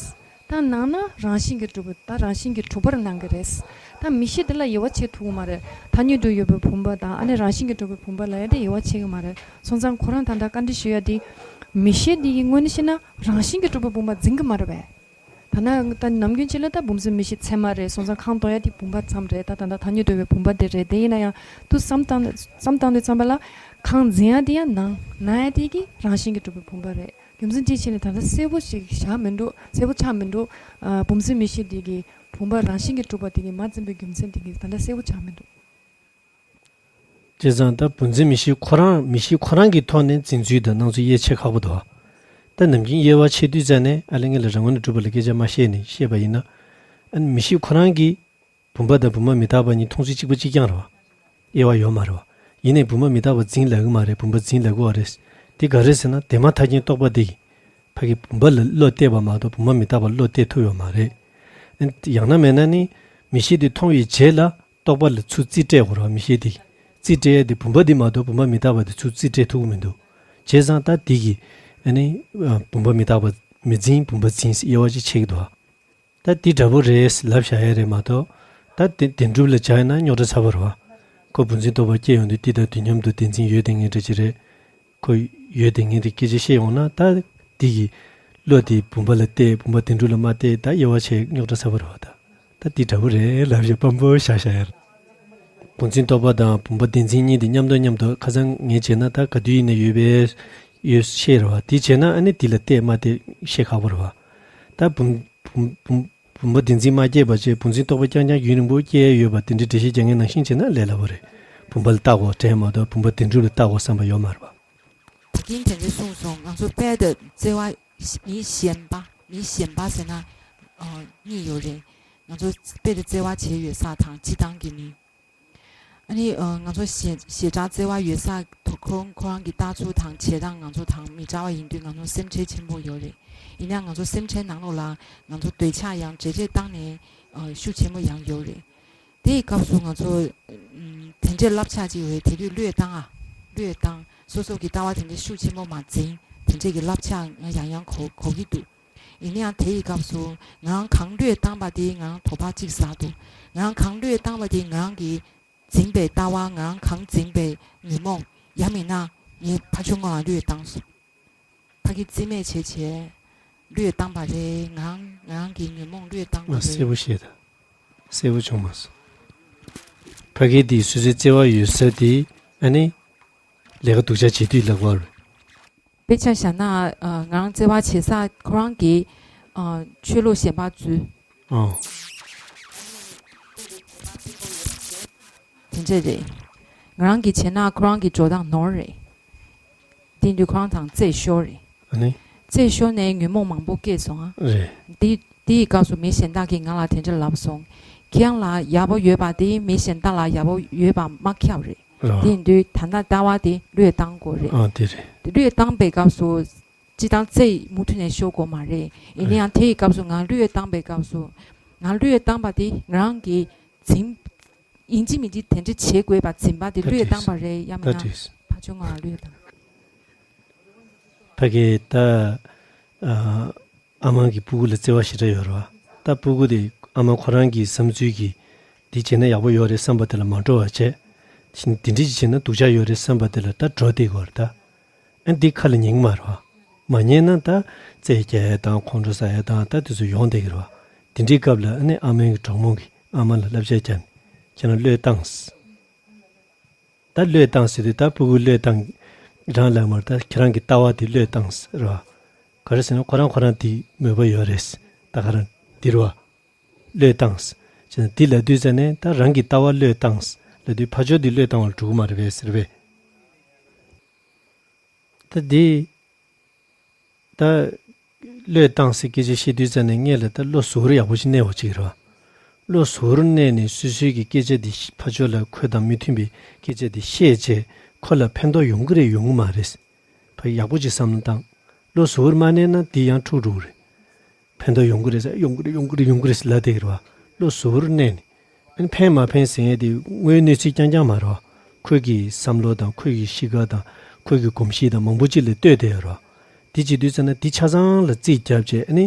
ད་སྣང་ན་རང་བཞིན་གྱིས་གྲུབ་པ་ད་རང་བཞིན་གྱིས་གྲུབ་པར་སྣང་གི་རེད། ད་མིག་ཤེས་དེ་ལ་དབྱེ་བ་ཕྱེ་ཐུབ་ཀྱི་མ་རེད། ཐ་སྙད་དུ་ཡོད་པའི་བུམ་པ་དང་ཨ་ནི་རང་བཞིན་གྱིས་གྲུབ་པའི་བུམ་པ་ལ་ཡ་དེ་དབྱེ་བ་ཕྱེ་གི་མ་རེད། སོང་ཙང་ཁོ་རང་ད་ལྟ་བཀའ་འདྲི་ཞུ་ཡ་དེ། མིག་ཤེས་འདི་ཡི་ངོས་ནས་བཤད་ན་རང་བཞིན་གྱིས་གྲུབ་པའི་བུམ་པ་འཛིན་གི་མ་རེད་པས། ད་ནང་ད་ནམ་རྒྱུན་ཅིག་ལ་ད་བུམ་སེམས་མིག་ཤེས་ཚད་མ་རེད། སོང་ཙང་གང་རྟོགས་ཡ་དེ་བུམ་པ་ཙམ་རེད། ད་ད་ད་ཐ་སྙད་འདོད་པའི་བུམ་པ་དེ་རེད། དེ་ཡིན་ན་ཡང་དུ་བསམ་བཏང་བསམ་བཏང་དུས་ཙམ་པ་ལ་གང་འཛིན་ཡ་དེ་ཡང་སྣང་སྣང་ཡ་དེ་གི་རང་བཞིན་གྱིས་གྲུབ་པའི་བུམ་པ་རེད། རྒྱུ་མཚན་དེ་ཕྱིན་ནས་ད་ལྟ་གསལ་པོ་ཞིག་བཞག་མི་འདུག་གསལ་པོ་ཆགས་མི་འདུག་ཨ་བུམ་སེམས་མིག་ཤེས་དེ་གི་བུམ་པ་རང་བཞིན་གྱིས་གྲུབ་པ་དེ་གི་མ་འཛིན་པའི་རྒྱུ་མཚན་དེ་གི་ད་ལྟ་གསལ་པོ་ཆགས་མི་འདུག་བྱས་ཙང་ད་བུམ་འཛིན་མིག་ཤེས་ཁོ་རང་མིག་ཤེས་ཁོ་རང་གི་ཐོག་ནས་འཛིན་ཚུལ་དང་སྣང་ཚུལ་དབྱེ་ཕྱེ་ཁག་པོ་འདུག་ད་ནམ་རྒྱུན་དབྱེ་བ་ཕྱེ་དུས་ཙ་ནས་ཨ་ལས་ངས་ལ་རང་ངོས་ནས་གྲུབ་པ་ལ་སྐད་ཆ་མ་བཤད་ནས་བཤད་པ་ཡིན་ན། ཨ་ནི་མི་ཤེས་ཁོ་རང་གིས་བུམ་པ་དང་བུམ་པ་མི་རྟག་པ་གཉིས་མཐོང་ཚུལ་གཅིག་པ་གཅིག་རྐྱང་རེད་བ། དབྱེ་བ་ཡོད་མ་རེད་བ། ཡིན་ནའི་བུམ་པ་མི་རྟག་པ་འཛིན་ལབ་ཀྱི་མ་རེད། བུམ་པ་འཛིན་ལབ་ཀྱི་ཡོད་རེད། དེ་ག་རེ་ཟེར་ན་དེ་མ་ཐག་རྐྱེན་རྟོག་པ་དེ་གིས་ཕ་གི་བུམ་པ་ལ་བློ་གཏད་པ་མ་གཏོགས་བུམ་པ་མི་རྟག་པ་བློ་གཏད་ཐུབ་ཡོད་མ་རེད། ཨ་ནི་ཡང་ན་མེད་ན་ནི་མི་ཤེས་དེ་མཐོང་བའི་རྗེས་ལ་རྟོག་པ་ལ་ཚུར་རྩིས་སྤྲད་དགོས་རེད་བ། མི་ཤེས་དེ་རྩིས་སྤྲད་ཡ་དེ་བུམ་པ་དེ་མ་གཏོགས་བུམ་པ་མི་རྟག་པ་དེ་ཚུར་རྩིས་སྤྲད་ཐུབ་ཀྱི་མི་འདུག་བྱས་ཙང་ད་དེ་གིས་ཨ་ནི་བུམ་པ་མི་རྟག་པ་མི་འཛིན་བུམ་པ་འཛིན་ཟེར་དབྱེ་བ་ཅིག་ཕྱེ་གི་འདུག་བ། ད་འདི་འདྲ་པོ་རེད་ལབ་བཞག་ཡ་རེད་མ་གཏོགས། ད་དེ་བདེན་གྲུབ་ལ་སྦྱར་ན་རྙོག་དྲ་ཚ་པོ་རེད་བ། ཁོ་བུམ་འཛིན་རྟོག་པ་སྐྱེ་ཡོང་དུས་འདི་དང་དུས་མཉམ་དུ་བདེན་འཛིན་ཡོད་དེ་ངེས་འདྲ་ཅིག་རེད། ཁོ་ཡོད་དེ་ངེས་དེ་སྐད་ཆ་བཤད་ཡོང་ན་ད་འདི་གི་བློ་དེ་བུམ་པ་ལ་གཏད་བུམ་པ་བདེན་གྲུབ་ལ་མ་གཏད་ད་དབྱེ་བ་ཕྱེ་རྙོག་དྲ་ཚ་པོ་རེད་བ། ད་ད་འདི་འདྲ་པོ་རེད་ལབ་བཞག་སྤམ་པོ་བཞག་བཞག་ཡ་རེད། བུམ་འཛིན་རྟོག་པ་དང་བུམ་པ་བདེན་འཛིན་གཉིས་དེ་མཉམ་དུ་མཉམ་དུ་ཁ་སང་ངས་བྱས་ན་ད་ག་དུས་ཡིན་ན་ཡོད་པའི་ཡོད་ཤེས་རེད་བ། དེ་བྱས་ན་ཨ་ནི་འདི་ལ་གཏད་མ་གཏད་ཤེས་ཁག་པོ་རེད་བ། ད་བུམ་བུམ་བུམ་བུམ་པ་བདེན་འཛིན་མ་སྐྱེས་པ་བྱས་བུམ་འཛིན་རྟོག་པ་རྐྱང་རྐྱང་ཡུན་རིང་པོ་སྐྱེ་ཡ་ཡོད་པ་དེ་འདྲའི་འགྲེལ་བཤད་རྒྱག་མཁན་ནང་བཞིན་བྱས་ན་ལས་སླ་པོ་རེད། བུམ་པ་ལ་བལྟ་དགོས་དྲན་མ་གཏོགས་བུམ་པ་བདེན་གྲུབ་ལ་བལྟ་དགོས་བསམ་པ་ཡོད་མ་རེད་བ། ད་གིན་དེ་འདྲ་གསུངས་སོང་། ང་ཚོ་དཔལ་དང་བརྩེ་བ་མི་གཞན་པ་མི་གཞན་པ་ཟེར་ན་ཨ་གཉིས་ཡོད་རེད། ང་ཚོ་དཔལ་དང་བརྩེ་བ་བྱེད་ཡོད་ས་དང་སྤྱིར་བཏང་གི་མི། ཨ་ནི་ཨ་ང་ཚོ་ཞེ་ཞེ་དྲག་བརྩེ་བ་ཡོད་ས་དོ་ཁོ་ཁོ་རང་གི་ལྟ་ཚུལ་དང་བྱེད་སྟངས་ང་ཚོ་དང་མི་འདྲ་བ་ཡིན་དུས་ང་ཚོ་སེམས་ཁྲལ་ཆེན་པོ་ཡོད་རེད། ཡིན་ཡང་ང་ཚོ་སེམས་ཁྲལ་ནང་ལོགས་ལ་ང་ཚོ་འདོད་ཆགས་ཡང་ཇེ་ཆེར་བཏང་ནས་ཨ་ཤུགས་ཆེན་པོ་ཡང་ཡོད་རེད། དེའི་སྐབས་སུ་ང་ཚོ་ཨམ་དེ་འདྲའི་བསླབ་བྱ་ཅིག་ཡོད་རེད། དེ་དུས་བློས་བཏང་ཨ་བློས་བཏང་སོ་སོ་གི་ལྟ་བ་དེ་འདྲའི་ཤུགས་ཆེན་པོ་མ་འཛིན། དེ་འདྲའི་གི་བསླབ་བྱ་ང་ཡང་ཡང་གོ་གོ་གི་འདུག་ཡིན་ན་ཡང་དེ་ཡི་སྐབས་སུ་ང་རང་གང་བློས་བཏང་པ་དེ་ང་རང་དོགས་པ་གཅིག་ཟ་འདུག་ང་རང་གང་བློས་བཏང་པ་དེ་ང་རང་གི་འཛིན་པའི་ལྟ་བ་ང་རང་གང་འཛིན་པའི་ཉོན་མོངས་ཡང་མིན་ན་ངའི་ཕ་ཆུང་ང་ལ་བློས་བཏང་སོང་། ཕ་གི་རྩིས་མེད་བྱས་བྱས་བློས་བཏང་པ་རེད། ང་རང་ང་རང་གི་ཉོན་མོངས་བློས་བཏང་པ་ང་རེད། གསལ་པོ་ཤེས་ད། གསལ་པོ་བྱུང་མ་སོང་། ཕ་གི་དེ་སོ་སོའི་བརྩེ་བ་ཡོད་ས་དེ་ཨ་ནི་ལས་ཀ་སྡུག་ཅག་བྱེད་དུས་ལབ་པ་རེད། དཔེ་ཆ་བཞག་ན་ཨ་ང་རང་བརྩེ་བ་བྱེད་ས་ཁོ་རང་གི་ཨ་ཆོས་ལུགས་གཞན་པ་འཛུལ། ཨོ། དེ་འདྲས་རེད། ང་རང་གིས་བྱས་ན་ཁོ་རང་གི་འགྲོ་སྟངས་ནོར་རེད། དེ་དུས་ཁོ་རང་དང་རྩེད་ཤོར་རེད། ཨ་ནི། རྩེད་ཤོར་ནས་ཉོན་མོངས་མང་པོ་སྐྱེས་སོང་ཨ། རེད། དེ་དེའི་སྐབས་སུ་མི་གཞན་དག་གིས་ང་ལ་དེ་འདྲ་ལབ་སོང་། ཁྱེད་རང་ལ་ཡག་པོ་ཡོད་པ་དེ་མི་གཞན་དག་ལ་ཡག་པོ་ཡོད་པ་མ་ཁྱབ་རེད། རེད། དེ་ཡིན་དུས་ད་ལྟ་ལྟ་བ་དེ་བློས་བཏང་དགོས་རེད། ཨ་དེ་རེད། དེ་བློས་བཏང་པའི་སྐབས་སུ་སྤྱིར་བཏང་རྩེད་མུ་མཐུད་ནས་ཤོར་དགོས་མ་རེད། ཡིན་ན་ཡང་དེ་ཡི་སྐབས་སུ་ང་བློས་བཏང་པའི་སྐབས་སུ་ང་བློས་བཏང་པ་དེ་ང་རང་གིས་འཛིན་ཡིན་གཅིག་མིན་གཅིག་དེ་འདྲ་བྱེད་དགོས་པ་འཛིན་པ་དེ་བློས་བཏང་པ་རེད་ཡང་མིན་ན་ཕ་ཆུང་ང་བློས་བཏང་། ཕ་གི་ད་ཨ་ཨ་མ་གི་སྤུ་གུ་ལ་བརྩེ་བ་ཞེ་དྲག་ཡོད་རེད་བ། ད་སྤུ་གུ་དེ་ཨ་མ་ཁོ་རང་གི་བསམ་ཚུལ་གྱིས་འདི་བྱས་ན་ཡག་པོ་ཡོད་རེད་བསམ་པ་དེ་ལ་མ་འགྲོ་བ་བྱས། དེ་འདྲ་ཅིག་བྱས་ན་སྡུག་ཅག་ཡོད་རེད་བསམ་པ་དེ་ལ་ད་འགྲོ་བསྡད་དགོས་རེད་ད། ཨ་འདི་ཁ་ལ་ཉན་གི་མ་རེད་བ། མ་ཉན་ན་ད་རྩེད་རྒྱག་ཡ་དང་ཁོང་ཁྲོ་ཟ་ཡ་དང་ད་དེ་ཚོ་ཡོང་བསྡད་ཀྱི་རེད་བ། དེ་འདྲའི་སྐབས་ལ་ཨ་ནི་ཨ་མའི་གྲོགས་མོ་གིས་ཨ་མ་ལ་བསླབ་བྱ་བརྒྱབ་ནས་ཁྱེད་རང་བློས་བཏང་། ད་བློས་བཏང་ཟེར་དུས་ད་སྤུ་གུ་བློས་བཏང་། རང་ལ་མར་ད་ཁྱེད་རང་གི་ལྟ་བ་དེ་བློས་བཏང་ཟེར་བ། ག་རེ་ཟེར་ན་ཁོ་རང་ཁོ་རང་དེ་མོས་པ་ཡོད་རེད། ད་ག་རང་འདིར་བ། བློས་བཏང་ཟེར་ན་འདི་ལབ་དུས་ཙ་ནས་ད་རང་གི་ལྟ་བ་བློས་བཏང་ཟེར་ལབ་དུས་ཕར་ཕྱོགས་འདི་བློས་བཏང་བ་ལ་འགྲོ་གི་མ་རེད་པས་ཟེར་བས། ད་འདི། ད་བློས་བཏང་ཟེར་སྐད་ཆ་བཤད་དུས་ཙ་ནས་སྔོན་ལ་ད་བློ་གཟུ་བོར་ཡག་པོ་ཞིག་གནས་པ་ཅིག་རེད་བ། བློ་གཟུ་བོར་གནས་ནས་སོ་སོའི་གི་སྐད་ཆ་འདི་ཕར་ཕྱོགས་ལ་ཁོ་དང་མི་མཐུན་པའི་སྐད་ཆ་འདི་བཤད་བྱས་ཁོ་ལ་ཕན་ཐོགས་ཡོང་གི་རེད་ཡོང་གི་མ་རེད། ཕ་ཡག་པོ་ཅིག་བསམ་བློ་བཏང་། བློ་གཟུ་བོར་མ་གནས་ན་འདི་ཡང་འཁྲུག་འགྲོ་གི་རེད། ཕན་ཐོགས་ཡོང་གི་རེད་ཟེར་ཡོང་གི་རེད་ཡོང་གི་རེད་ཡོང་གི་རེད་ཟེར་ལབ་བསྡད་ཀྱི་རེད་བ། བློ་གཟུ་བོར་གནས་ནས། ཨ་ནི་ཕན་མ་ཕན་ཟེར་མཁན་དེ་དངོས་གནས་ཚིག་རྐྱང་རྐྱང་མ་རེད་བ། ཁོས་ཀྱི་བསམ་བློ་དང་ཁོས་ཀྱི་གཤིས་ཀ་དང་ཁོས་ཀྱི་གོམས་གཤིས་དང་མང་པོ་ཅིག་ལ་ལྟོས་བསྡད་ཡོད་རེད་བ། དེ་བྱེད་དུས་ཙ་ན་དེ་ཆ་ཚང་ལ་རྩིས་བརྒྱབ་བྱས་ཨ་ནི་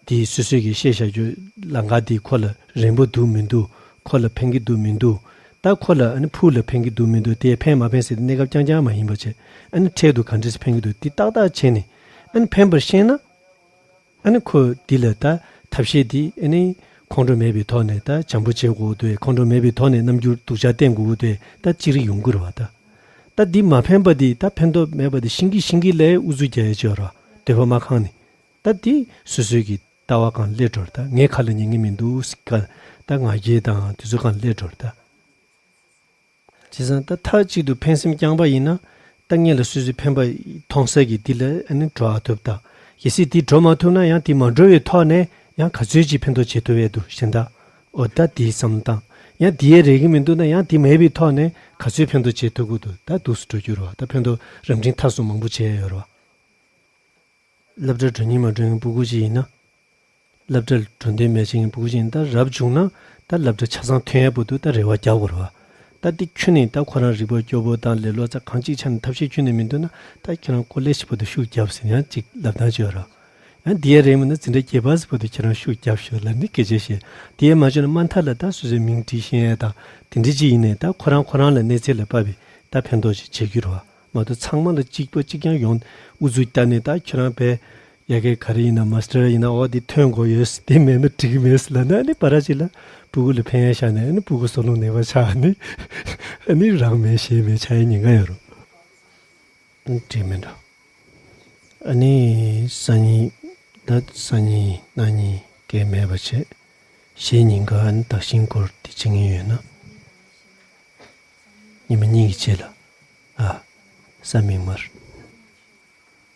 དེ་སོ་སོས་ཀྱི་བཤད་བཞག་རྒྱུ་ལམ་ཁ་དེ་ཁོ་ལ་རན་པོ་འདུག་མི་འདུག་ཁོ་ལ་ཕན་གྱི་འདུག་མི་འདུག་ད་ཁོ་ལ་ཨ་ནི་ཕུགས་ལ་ཕན་གྱི་འདུག་མི་འདུག་དེ་ཕན་མ་ཕན་ཟེར་དེ་གནས་སྐབས་རྐྱང་རྐྱང་མ་ཡིན་པ་བྱས་ཨ་ནི་འཕྲལ་དུ་ག་འདྲས་སེ་ཕན་གྱི་འདུག་དེ་ཏག་ཏག་བྱས་ནས་ཨ་ནི་ཕན་པར་ཤེས་ན། ཨ་ནི་ཁོ་འདི་ལ་ད་ཐབས་ཤེས་འདི་ཨ་ནི་ཁོང་ཁྲོ་མེད་པའི་ཐོག་ནས་ད་བྱམས་པོ་བྱེད་དགོས་འདུག་ཁོང་ཁྲོ་མེད་པའི་ཐོག་ནས་རྣམ་འགྱུར་སྡུག་ཅག་བསྟན་དགོས་འདུག་ད་ཅི་རིགས་ཡོང་གི་རེད་བ་ད། ད་འདི་མ་ཕན་པ་འདི་ད་ཕན་ཐོགས་མེད་པ་འདི་ཤིང་གི་ཤིང་གི་ལས་ཨུ་ཚུགས་རྒྱག་ཡ་ཅིག་ཡོད་རེད་བ། འདོད་པ་མ་ཁེངས་ནས། ད་འདི་སོ་སོའི་གི་ལྟ་བ་སྒང་སླེབས་འགྲོ་རེད་ད། ངའི་ཁ་ལ་ཉན་གི་མི་འདུག་ཟེར་ག་ད་ང་རྒྱལ་དང་དེ་ཚོ་སྒང་སླེབས་འགྲོ་རེད་ད། བྱས་ཙང་ད་མཐའ་གཅིག་ཏུ་ཕན་སེམས་བསྐྱངས་པ་ཡིན་ན་ད་སྔོན་ལ་སོ་སོའི་ཕན་པ་མཐོང་ས་གི་འདི་ལ་ཨ་ནི་འགྲོ་ཨ་ཐུབ་ད། གལ་སྲིད་འདི་འགྲོ་མ་ཐུབ་ན་ཡང་འདི་མ་འགྲོ་བའི་ཐོག་ནས་ ཡང་ག་ཚོད་ཅིག་ཕན་ཐོགས་བྱེད་ཐུབ་ཡས་འདུག་གཞན་དག་འོ་ད་དེའི་བསམ་བློ་བཏང་། ཡང་དེ་ཡས་རེག་གི་མི་འདུག་ན་ཡང་དེ་མེད་པའི་ཐོག་ནས་ག་ཚོད་ཕན་ཐོགས་བྱེད་ཐུབ་ཀྱི་འདུག་ད་འདུག་སེ་འགྲོ་རྒྱུ་རེད་བ། ད་ཕན་ཐོགས་རབ་འབྲིང་ཐ་གསུམ་མང་པོ་བྱས་ཡོད་རེད་བ། སློབ་གྲྭར་འགྲོ་སྙིང་མ་འདོད་མཁན་སྤུ་གུ་ཅིག་ཡིན་ན། སློབ་གྲྭར་འགྲོ་འདོད་མེད་བྱེད་མཁན་སྤུ་གུ་ཅིག་ཡིན་ན། ད་རབ་བྱུང་ན་ད་སློབ་གྲྭ་ཆ་ཚང་ཐོན་ཡས་བར་དུ་ད་རེ་བ་རྒྱག་དགོས་རེད་བ། ད་འདི་ཁྱོན་ནས་ད་ཁོ་རང་རིག་པ་སྐྱོ་པོ་དང་ལེ་ལོ་ཙམ་གང་ཅིའི་ཆ་ནས་ཐབས་ཤེས་ཁྱོན་ནས་མི་འདུག་ན། ད་ཁྱེད་རང་ཀོ་ལེ་ཇི་བར་དུ་ཤུགས་རྒྱོབས་ཟེར་ཡང་ཅིག་ལབ་སྟངས་ཅིག་ཡོད་རེད། ཡང་འདི་ཡས་རེད་མིན་ན་འཛིན་གྲྭ་བརྒྱད་པ་བར་དུ་ཁྱེད་རང་ཤུགས་རྒྱོབས་ཤོག་ལབ་ནས་སྐད་ཆ་བཤད། དེ་ཡས་མ་བྱུང་ན་མ་མཐའ་ལ་ད་སོ་སོའི་མིང་བྲིས་ཤེས་ཡས་དང་དེ་འདྲ་ཅིག་ཡིན་ནའི་ད་ཁོ་རང་ཁོ་རང་ལ་གནས་ཚད་ལ་དཔག་པའི་ད་ཕན་ཐོགས་ཅིག་བྱེད་རྒྱུ་རེད་བ། མ་གཏོགས་ཚང་མ་ལ་གཅིག་པ་གཅིག་རྐྱང་ཡོང་ཨུ་ཚུགས་བལྟས་ནས་ད་ཁྱོད་རང་བས་ཡ་གི་ག་རེ་ཡིན་ན་མ་སི་ཊར་ཡིན་ན་འོ་དེ་ཐོན་དགོས་ཡོད། དེ་མེད་ན་འགྲིག་གི་མེད་ལབ་ན་ཨ་ནི་བར་ཅིག་ལ་སྤུ་གུ་ལ་ཕན་ཡས་བཞག་ནས་ཨ་ནི་སྤུ་གུ་སྲོག་རླུང་ནད་པ་ཆགས་ནས་ཨ་ནི་རང་མེད་གཞན་མེད་ཆགས་ཡས་ཉེན་ཁ་ཡོད་རེད། འགྲིག་མི་འདུག་ཨ་ནི་སང་ཉིན་ད་སང་ཉིན་གནངས་ཉིན་གལ་མེད་པ་བྱས། གཞེས་ཉིན་ཀ་ཨ་ནི་བདག་གཞན་སྐོར་དེ་བྱེད་མཁན་ཡོད་ན། ཉི་མ་གཉིས་ཀྱི་རྗེས་ལ། ཨ། གཟའ་མིག་དམར།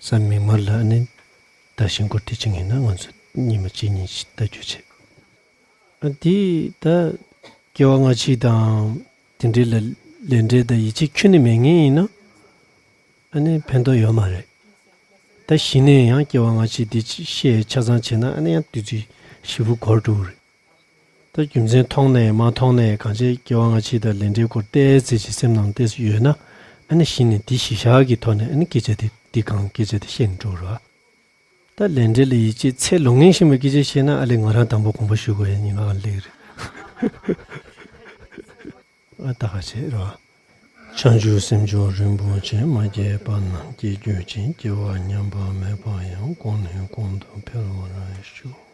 གཟའ་མིག་དམར་ལ་ཨ་ནི་བདག་གཞན་སྐོར་དེ་བྱེད་མཁན་ཡོད་ན་ང་ཚོ་ཉི་མ་གཅིག་གཉིས་ཤིག་ལྟ་རྒྱུ་བྱེད། ཨ་དེ་ད་སྐྱེ་བ་སྔ་ཕྱི་དང་དེ་འདྲའི་ལ་ལས་འབྲས་དང་ཡིད་ཆེས་ཁྱོན་ནས་མེད་མཁན་ཡིན་ན། ཨ་ནི་ཕན་ཐོགས་ཡོད་མ་རེད། ད་གཞི་ནས་ཡང་སྐྱེ་བ་སྔ་ཕྱི་འདི་ཤེས་ཆ་ཚང་བྱས་ན་ཨ་ནི་ཡང་དུས་ཚོད་ཞེ་པོ་འགོར་འགྲོ་གི་རེད། ད་རྒྱུ་མཚན་མཐོང་ནའི་མ་མཐོང་ནའི་གང་ཅིའི་སྐྱེ་བ་སྔ་ཕྱི་དང་ལས་འབྲས་སྐོར་ཏོག་ཙམ་ཅིག་སེམས་ནང་ཏོག་ཙམ་ཡོད་ན། ཨ་ནི་གཞི་ནས་འདི་གཞི་བཞག་གི་ཐོག་ནས་ཨ་ནི་སྐད་ཆ་དེ་འདི་གང་སྐད་ཆ་དེ་བཤད་ནས་འགྲོ་གི་རེད་བ། ད་ལས་འབྲས་ལ་ཡིད་ཆེས་ཚད་ལོངས་མཁན་ཤེས་པའི་སྐད་ཆ་བཤད་ན་ཨ་ལས་ང་རང་དང་པོ་དགོངས་པ་ཞུ་དགོས་ཡ་ཉེན་ཁ་ག་ལེ་རེད། ཨ་ད་ག་བྱེད་རོགས། བྱང་ཆུབ་སེམས་མཆོག་རིན་པོ་ཆེ། མ་སྐྱེས་པ་རྣམས་སྐྱེ་གྱུར་ཅིག་སྐྱེ་བ་ཉམས་པ་མེད་པ་ཡང་། གོང་ནས་གོང་དུ་འཕེལ་བར་ཤོག